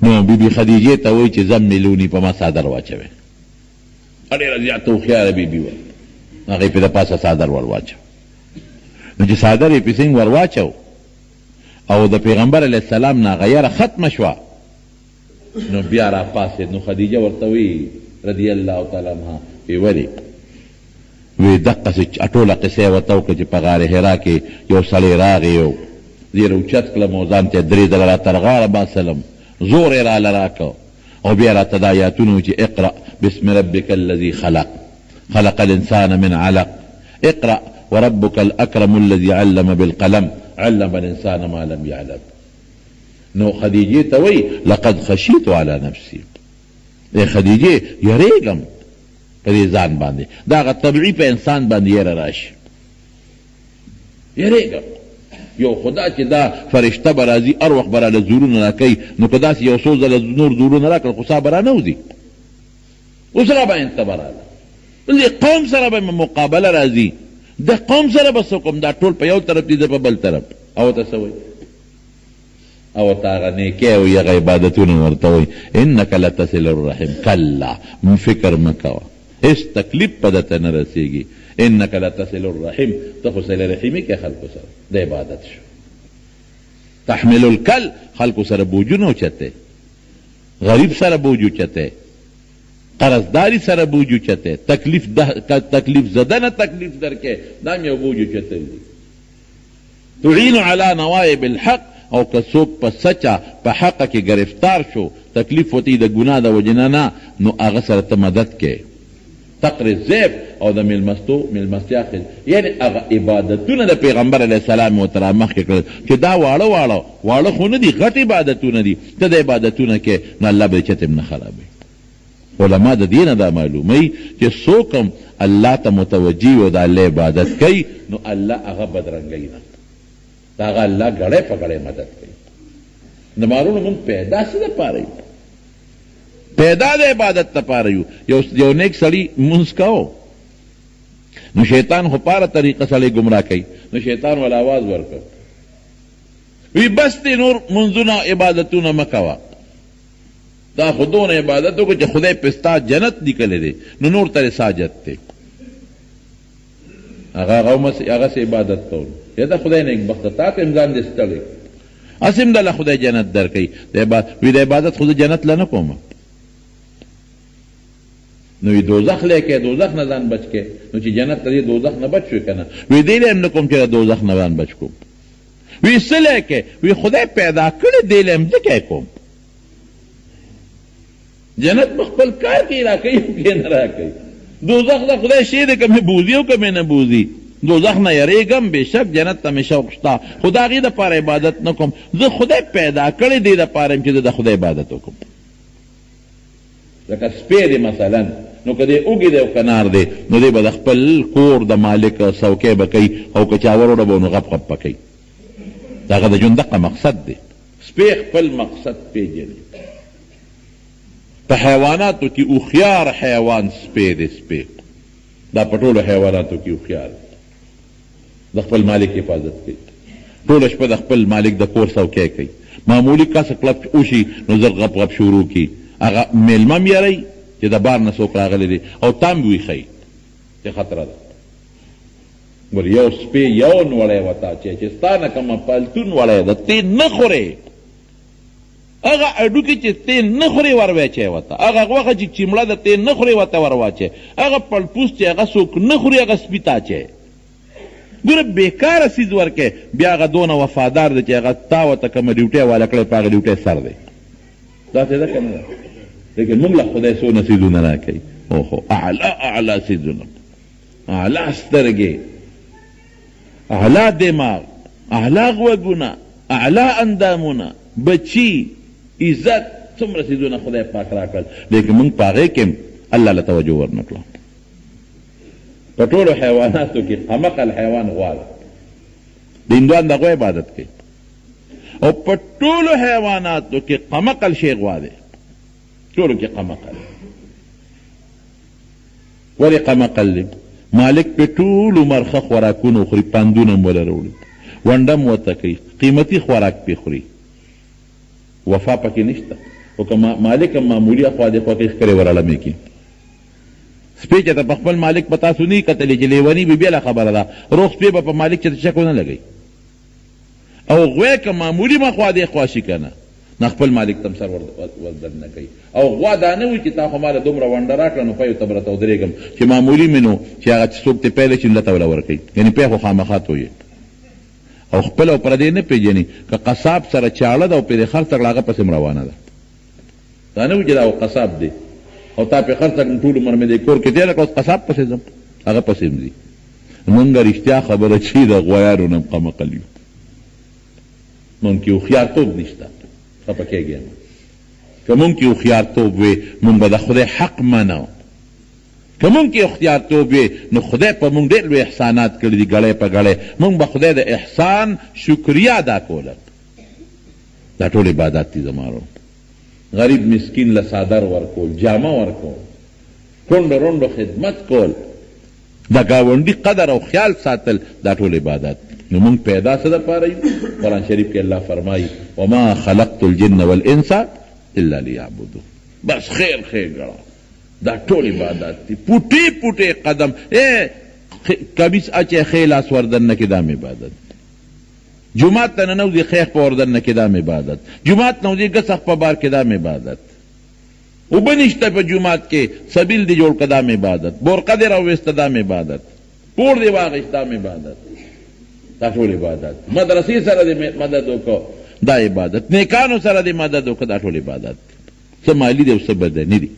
نو بیبي خدیجې ته وایي چې زملوني، په ما څادر واچوې. ډېره زیاته هوښیاره بیبي وه، هغې پرې د پاسه څادر ور واچو. نو چې څادر یې پرې څنګه ور واچو او د پیغمبر علیه السلام نه هغه یره ختمه شوه، نو بیا را پاڅېد. نو خدیجه ورته وایي رضی الله تعالی عنها، وی ولې؟ وی دقسې ټوله قصه یې ورته وکړه چې په غار حرا کې یو سړی راغی او زه یې راوچت کړم او ځان ته یې درې ځله را تر غاړه باسلم، زور یې راله راکړ او بیا راته دا آیاتونه وو چې اقرأ بسم ربک الذی خلق خلق الانسان من علق اقرأ وربک الاکرم الذی علم بالقلم علم الانسان ما لم یعلم. نو خدیجې ته وایي لقد خشیت علی نفسي، ای خدیجې یریږم په دې ځان باندې، دا هغه طبعي په انسان باندې یره راشي، یریږم. یو خدا چې دا فرشته به راځي هر وخت به راله زورونه راکوي، نو که داسې یو څو ځله نور زورونه راکړل خو ساه به رانه وځي، اوس راباندې تبه راله، دې قوم سره به مې مقابله راځي، د قوم سره به څه کوم، دا ټول په یو طرف دي زه په بل طرف. او ته څه وایي؟ او ته هغه نیکۍ او هغه عبادتونه ورته وایي، انک لتصل الرحم، کلا فکر مه کوه، هېڅ تکلیف به درته نه رسېږي، انک لتصل الرحم، ته خو صله رحمي کوې خلکو سره، د عبادت شو. تحمل الکل، خلکو سره بوجونه اوچتوې، غریب سره بوج اوچتوې، قرضداري سره بوج اوچتوې، تکلیف ده تکلیف زده نه تکلیف درکوې، دا هم یو بوج اوچتل دي. تعین علی نوائب الحق، او که څوک په سچه په حقه کې ګرفتار شو، تکلیف ورته وي د ګناه د وجې نه نه، نو هغه سره ته مدد کوې. تقری الضیف، او د میلمستو میلمستیا خدمت، یعنې هغه عبادتونه د پیغمبر علیه السلام ورته رامخکې کړل چې دا واړه واړه، واړه خو نه دي، غټ عبادتونه دي، ته دا عبادتونه کوې نو الله به دې چتې هم نه خرابوي. علما د دې نه دا معلوموي چې څوک هم الله ته متوجه وي او د الله عبادت کوي نو الله هغه بدرنګوي نه، د هغه الله ګړی په ګړی مدد کوي. د مارونو مونږ پیدا څه دپاره یو؟ پیدا د عبادت لپاره یو. یو نیک سړي مونځ کاو نو شیطان خو پاره طریقه سړی ګمراه کوي، نو شیطان ولا आवाज ورکړ وی بس دې نور مونځونه عبادتونه مه کوه، تا خو دونه عبادت وکړ چې خدای په ستا جنت لیکلی دی، نو نور ترې څه حاجت دی؟ هغه هغسې عبادت کول، یا د خدای نېکبخته تا ته هم ځان دې ستړی کړ، هسې هم دله خدای جنت درکوي. وي د عبادت خو زه جنت له نه کوم، نو وي دوزخ له کوې، دوزخ نه ځان بچ کړې، نو چې جنت ته دې دوزخ نه بچ شوې که نه؟ وي دې له هم نه کوم چې د دوزخ نه ځان بچ کوم. وي څه له کوې؟ وي خدای پیدا کړی دې له هم ځکه یې کوم. جنت په خپل کار کې راکوي او کې نه راکوي. دوزخ د خدای شی دی، که مې بوځي او که مې نه بوځي. دوزخ نه یریږم، بېشک جنت ته مې شوق شته، خو د هغې دپاره عبادت نه کوم. زه خدای پیدا کړی دې دپاره یم چې زه د خدای عبادت وکړم. لکه سپی دی مثلا، نو که دی اوږی دی او که نار دی، نو دی به د خپل کور د مالک څوکی به کوي، او که چا وروډبو نو غپ غپ به کوي. د هغه د ژوند دقه مقصد دی. سپی خپل مقصد پېژني. په حیواناتو کې هوښیار حیوان سپی دی. سپی دا په ټولو حیواناتو کې هوښیار دی، د خپل مالک حفاظت کوي، ټوله شپه د خپل مالک د کور څوکی کوي. معمولي کس کړپ وشي نو زر غپ غپ شروع کړي، هغه مېلمه هم یروي چې د بار نه څوک راغلی دی، او تا هم ویښوي چې خطره ده. ګور یو سپی یو نوړی وتا چې ستا نه کومه پالتون وړی ده تی نه خورې، هغه هډوکي چې تی نه خورې ور واچوې ورته، هغه غوښه چې چیمړه ده تی نه خورې ورته ور واچوې، هغه پړپوس چې هغه څوک نه خوري هغه سپي ته اچوې. ګوره بېکاره څیز ورکوې، بیا هغه دونه وفادار دی چې هغه تا ورته کومه ډیوټۍ حواله کړې په هغه ډیوټۍ سر دی. داسې ده که نه ده؟ لیکن موږ له خدای څونه څیزونه راکوي، اوهو اعلی اعلی څیزونه، اعلی سترګې، اعلی دماغ، اعلی غوږونه، اعلی اندامونه، بچي، عزت، څومره څیزونه خدای پاک راکړل، لیکن موږ په هغې کې هم الله له توجه ورنه کړه. په ټولو حیواناتو کې قمقل حیوان غوا ده، د هندوان د غوا عبادت کوي، او په ټولو حیواناتو کې قمقل شی غوا دی، ټولو کې قمقل. ولې قمقل دی؟ مالک پې ټول عمر ښه خوراکونه وخوري، پندونه هم وله راوړي، ونډه هم ورته کوي، قیمتي خوراک پې خوري، وفا پکې نشته. خو که مالک هم معمولي اخوا دېخوا کوي، ښکرې ورړمې کړي. سپی چې ته په خپل مالک په تاسو نه کتلی چې لیونی وي بېله خبره ده، روغ سپی به په مالک چېرته شک ونه لګوي. او غوی که معمولي مخوا دېخوا شي که نه، نه خپل مالک ته هم سر وردننه کوي. او غوا دا نه وي چې تا خو ماله دومره ونډه راکړه نو پیو ته به راته ودرېږم چې معمولي مې نو چې هغه چې څوک ترې پیلی شي نو لته وله ورکوي، یعنې پی خو خامخا تویې. او خپل او پردی نه پېژني، که قصاب سره چاړه ده او پرې خرڅه کړه هغه پسې هم روانه ده. دا نه وي چې دا خو قصاب دی او تا پرې خرڅه کړم ټول عمر مې دې کور کې تېره کړه اوس قصاب پسې ځم، هغه پسې هم ځي. مونږ رښتیا خبره چې د غویانو نه هم قمقل یو، مونږ کې هوښیارتوب نشته. خفه کېږئ مه. که مونږ کې هوښیارتوب وی، مونږ به د خدای حق منو. که مونږ کې هوښیارتوب وی، نو خدای په مونږ ډېر لوی احسانات کړي دي، ګړی په ګړی مونږ به خدای د احسان شکریه ادا کوله. دا ټول عبادات دي زما ورور. غریب مسکین له څادر ورکول، جامه ورکول، کونډو رونډو خدمت کول، د ګاونډي قدر او خیال ساتل، دا ټول عبادات دي. نو مونږ پیدا څه لپاره یو؟ قرآن شریف کې الله فرمایي، وما خلقت الجن والانس الا لیعبدون. بس خیر ښېګړه دا ټول عبادات دي. پوټې پوټې قدم ای کمیس اچې ښی لاس وردننه کې دا هم عبادت دی. جومات ته ننوځي ښی په وردننه کې دا هم عبادت. جومات نه وځي ګسخ په بار کې دا هم عبادت. اوبه نشته په جومات کې سبیل دې جوړ کړه دا هم عبادت. بورقه دې راوویسته دا هم عبادت. پوړ دې واخیست دا هم عبادت. دا ټول عبادت. مدرسې سره دې مدد وکړ دا عبادت. نیکانو سره دې مدد وکړ دا ټول عبادت. څه مالي دي او څه بدني دي.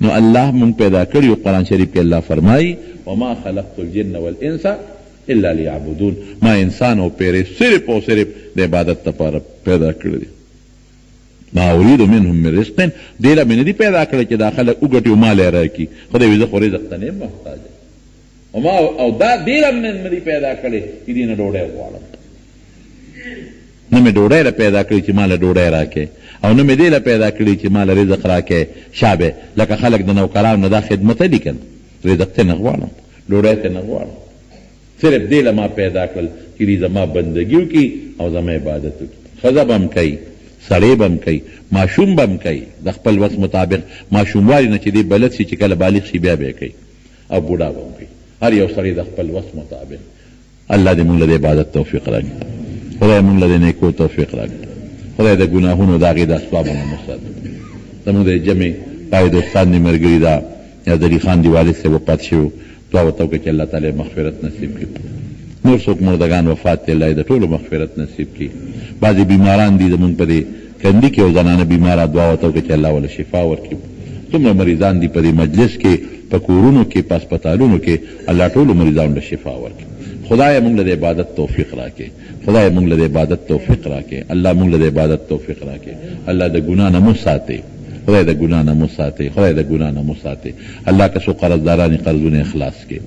نو الله مونږ پیدا کړي یو. قرآن شریف کې الله فرمایي، وما خلقت الجن والانس الا لیعبدون، ما انسان او پیری صرف او صرف د عبادت لپاره پیدا کړي دي. ما اريد منهم من رزق، دې له مې نه دي پیدا کړی چې دا خلک وګټي او مال یې راکړي. خدای وایي زه خو رزق ته نه یم محتاج، او ما او دا دې له مې نه دي پیدا کړی چې دې نه ډوډۍ وغواړم. نه مې ډوډۍ له پیدا کړی چې ما له ډوډۍ راکړې، او نه مې دې له پیدا کړی چې ما له رزق راکړې. شابه لکه خلک د نوکرانو نه دا خدمت دي که نه، رزق ترې نه غواړم، ډوډۍ ترې نه غواړم، صرف دې له ما پیدا کړل چې دوی زما بندګي وکړي او زما عبادت وکړي. ښځه به هم کوي، سړی به هم کوي، ماشوم به هم کوي، د خپل وس مطابق، ماشوموالي نه چې دی بلد شي، چې کله بالغ شي بیا به یې کوي، او بوډا به هم کوي، هر یو سړی د خپل وس مطابق. الله دې مونږ له د عبادت توفیق راکړي. خدای مونږ له د نیکو توفیق راکړي. خدای د ګناهونو د هغې د اسبابو نه مو ساتي. زمونږ د جمع پای دوستان دي مرګري دا نیاز علي خان دی والد صاحب وفات شوی، دعا ورته وکړئ چې الله تعالی یې مغفرت نصیب کړي. نور څوک مردګان وفات دي الله یې د ټولو مغفرت نصیب کړي. بعضې بیماران دي زمونږ په دې کندي کې یو زنانه بیماره، دعا ورته وکړئ چې الله وله شفا ورکړي. څومره مریضان دي په دې مجلس کې، په کورونو کې، په هسپتالونو کې، الله ټولو مریضانو له شفا ورکړي. خدایه مونږ له د عبادت توفیق راکړې. خدایه مونږ له د عبادت توفیق راکړې. الله مونږ له د عبادت توفیق راکړې. الله د ګناه نه مو ساتې. خدای د ګناه نه مو ساتې. خدای د ګناه نه مو ساتې. الله که څوک قرضداران دي قرضونه یې خلاص کړې.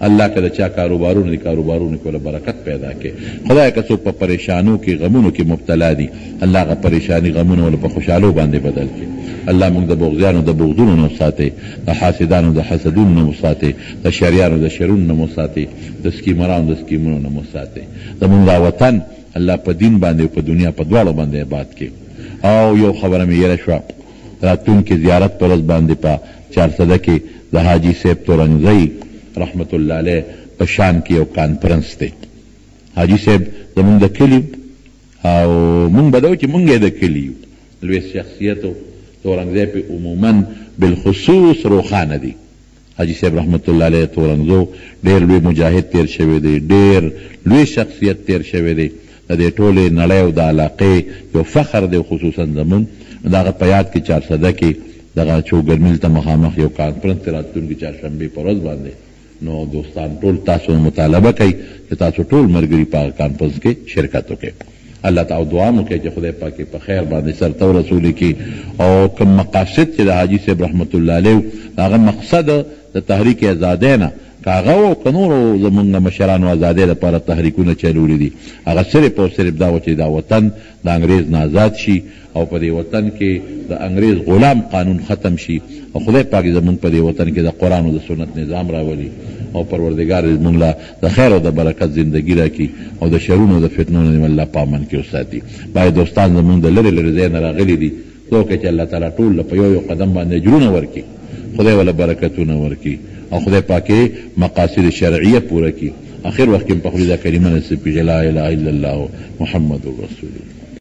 الله که د چا کاروبارونه دي کاروبارونو کې وله برکت پیدا کړې. خدایه که څوک په پریشانو کې غمونو کې مبتلا دي الله هغه پریشاني غمونه وله په خوشحالو باندې بدل کړې. الله مونږ د بغضیانو د بغضونو نه وساتې، د حاسدانو د حسدونو نه وساتې، د شریانو د شرونو نه مو ساتې، د سکیمرانو د سکیمونو نه مو ساتې. زمونږ دا وطن الله په دین باندې او په دنیا په دواړو باندې اباد کړي. او یو خبره مې هیره شوه، راتلونکې زیارت په ورځ باندې په چارسده کې د حاجي صیب تورنګزی رحمت الله علیه په شان کې یو کانفرنس دی. حاجي صیب زمونږ د کلي او مونږ به دا وایو چې مونږ یې د کلي یو. لوی شخصیت و، تورنګزی پې عموماً بالخصوص روښانه دي. حاجي صاحب رحمت الله علیه تورنګزو ډېر لوی مجاهد تېر شوی دی، ډېر لوی شخصیت تېر شوی دی، د دې ټولې نړۍ او د علاقې یو فخر دی خصوصاً زمونږ، نو د هغه په یاد کې چارسده کې دغه چوګرمیل ته مخامخ یو کانفرنس دی راتلونکې چارشنبې په ورځ باندې، نو دوستان ټول تاسو نه مطالبه کوي چې تاسو ټول ملګري په هغه کانفرنس کې شرکت وکړئ. الله ته او دعا مو کوي چې خدای پاک یې په خیر باندې سر ته ورسولي کړي او کوم مقاصد چې د حاجي صاحب رحمت الله علیه وو د هغه مقصد د تحریک ازادۍ نه که هغه وو او که نورو زمونږ مشرانو ازادۍ لپاره تحریکونه چلولي دي هغه صرف او صرف دا وو چې دا وطن د انګریز نه ازاد شي او په دې وطن کې د انګرېز غلام قانون ختم شي او خدای پاک دې زموږ په دې وطن کې د قرآن او د سنت نظام راولي او پروردګار دې زموږ له د خیر او د برکت زندګي راکړي او د شرونو او د فتنو نه دې الله په امن کې وساتي. بعضې دوستان زموږ د لرې لرې ځای نه راغلي دي، دعا وکړئ چې الله تعالی ټول له په یو یو قدم باندې اجرونه ورکړي، خدای وله برکتونه ورکړي او خدای پاک یې مقاصد شرعیه پوره کړي. اخر وخت کې هم په خولې دا کلمه نصیب کړي چې لا اله الا الله محمد رسول الله.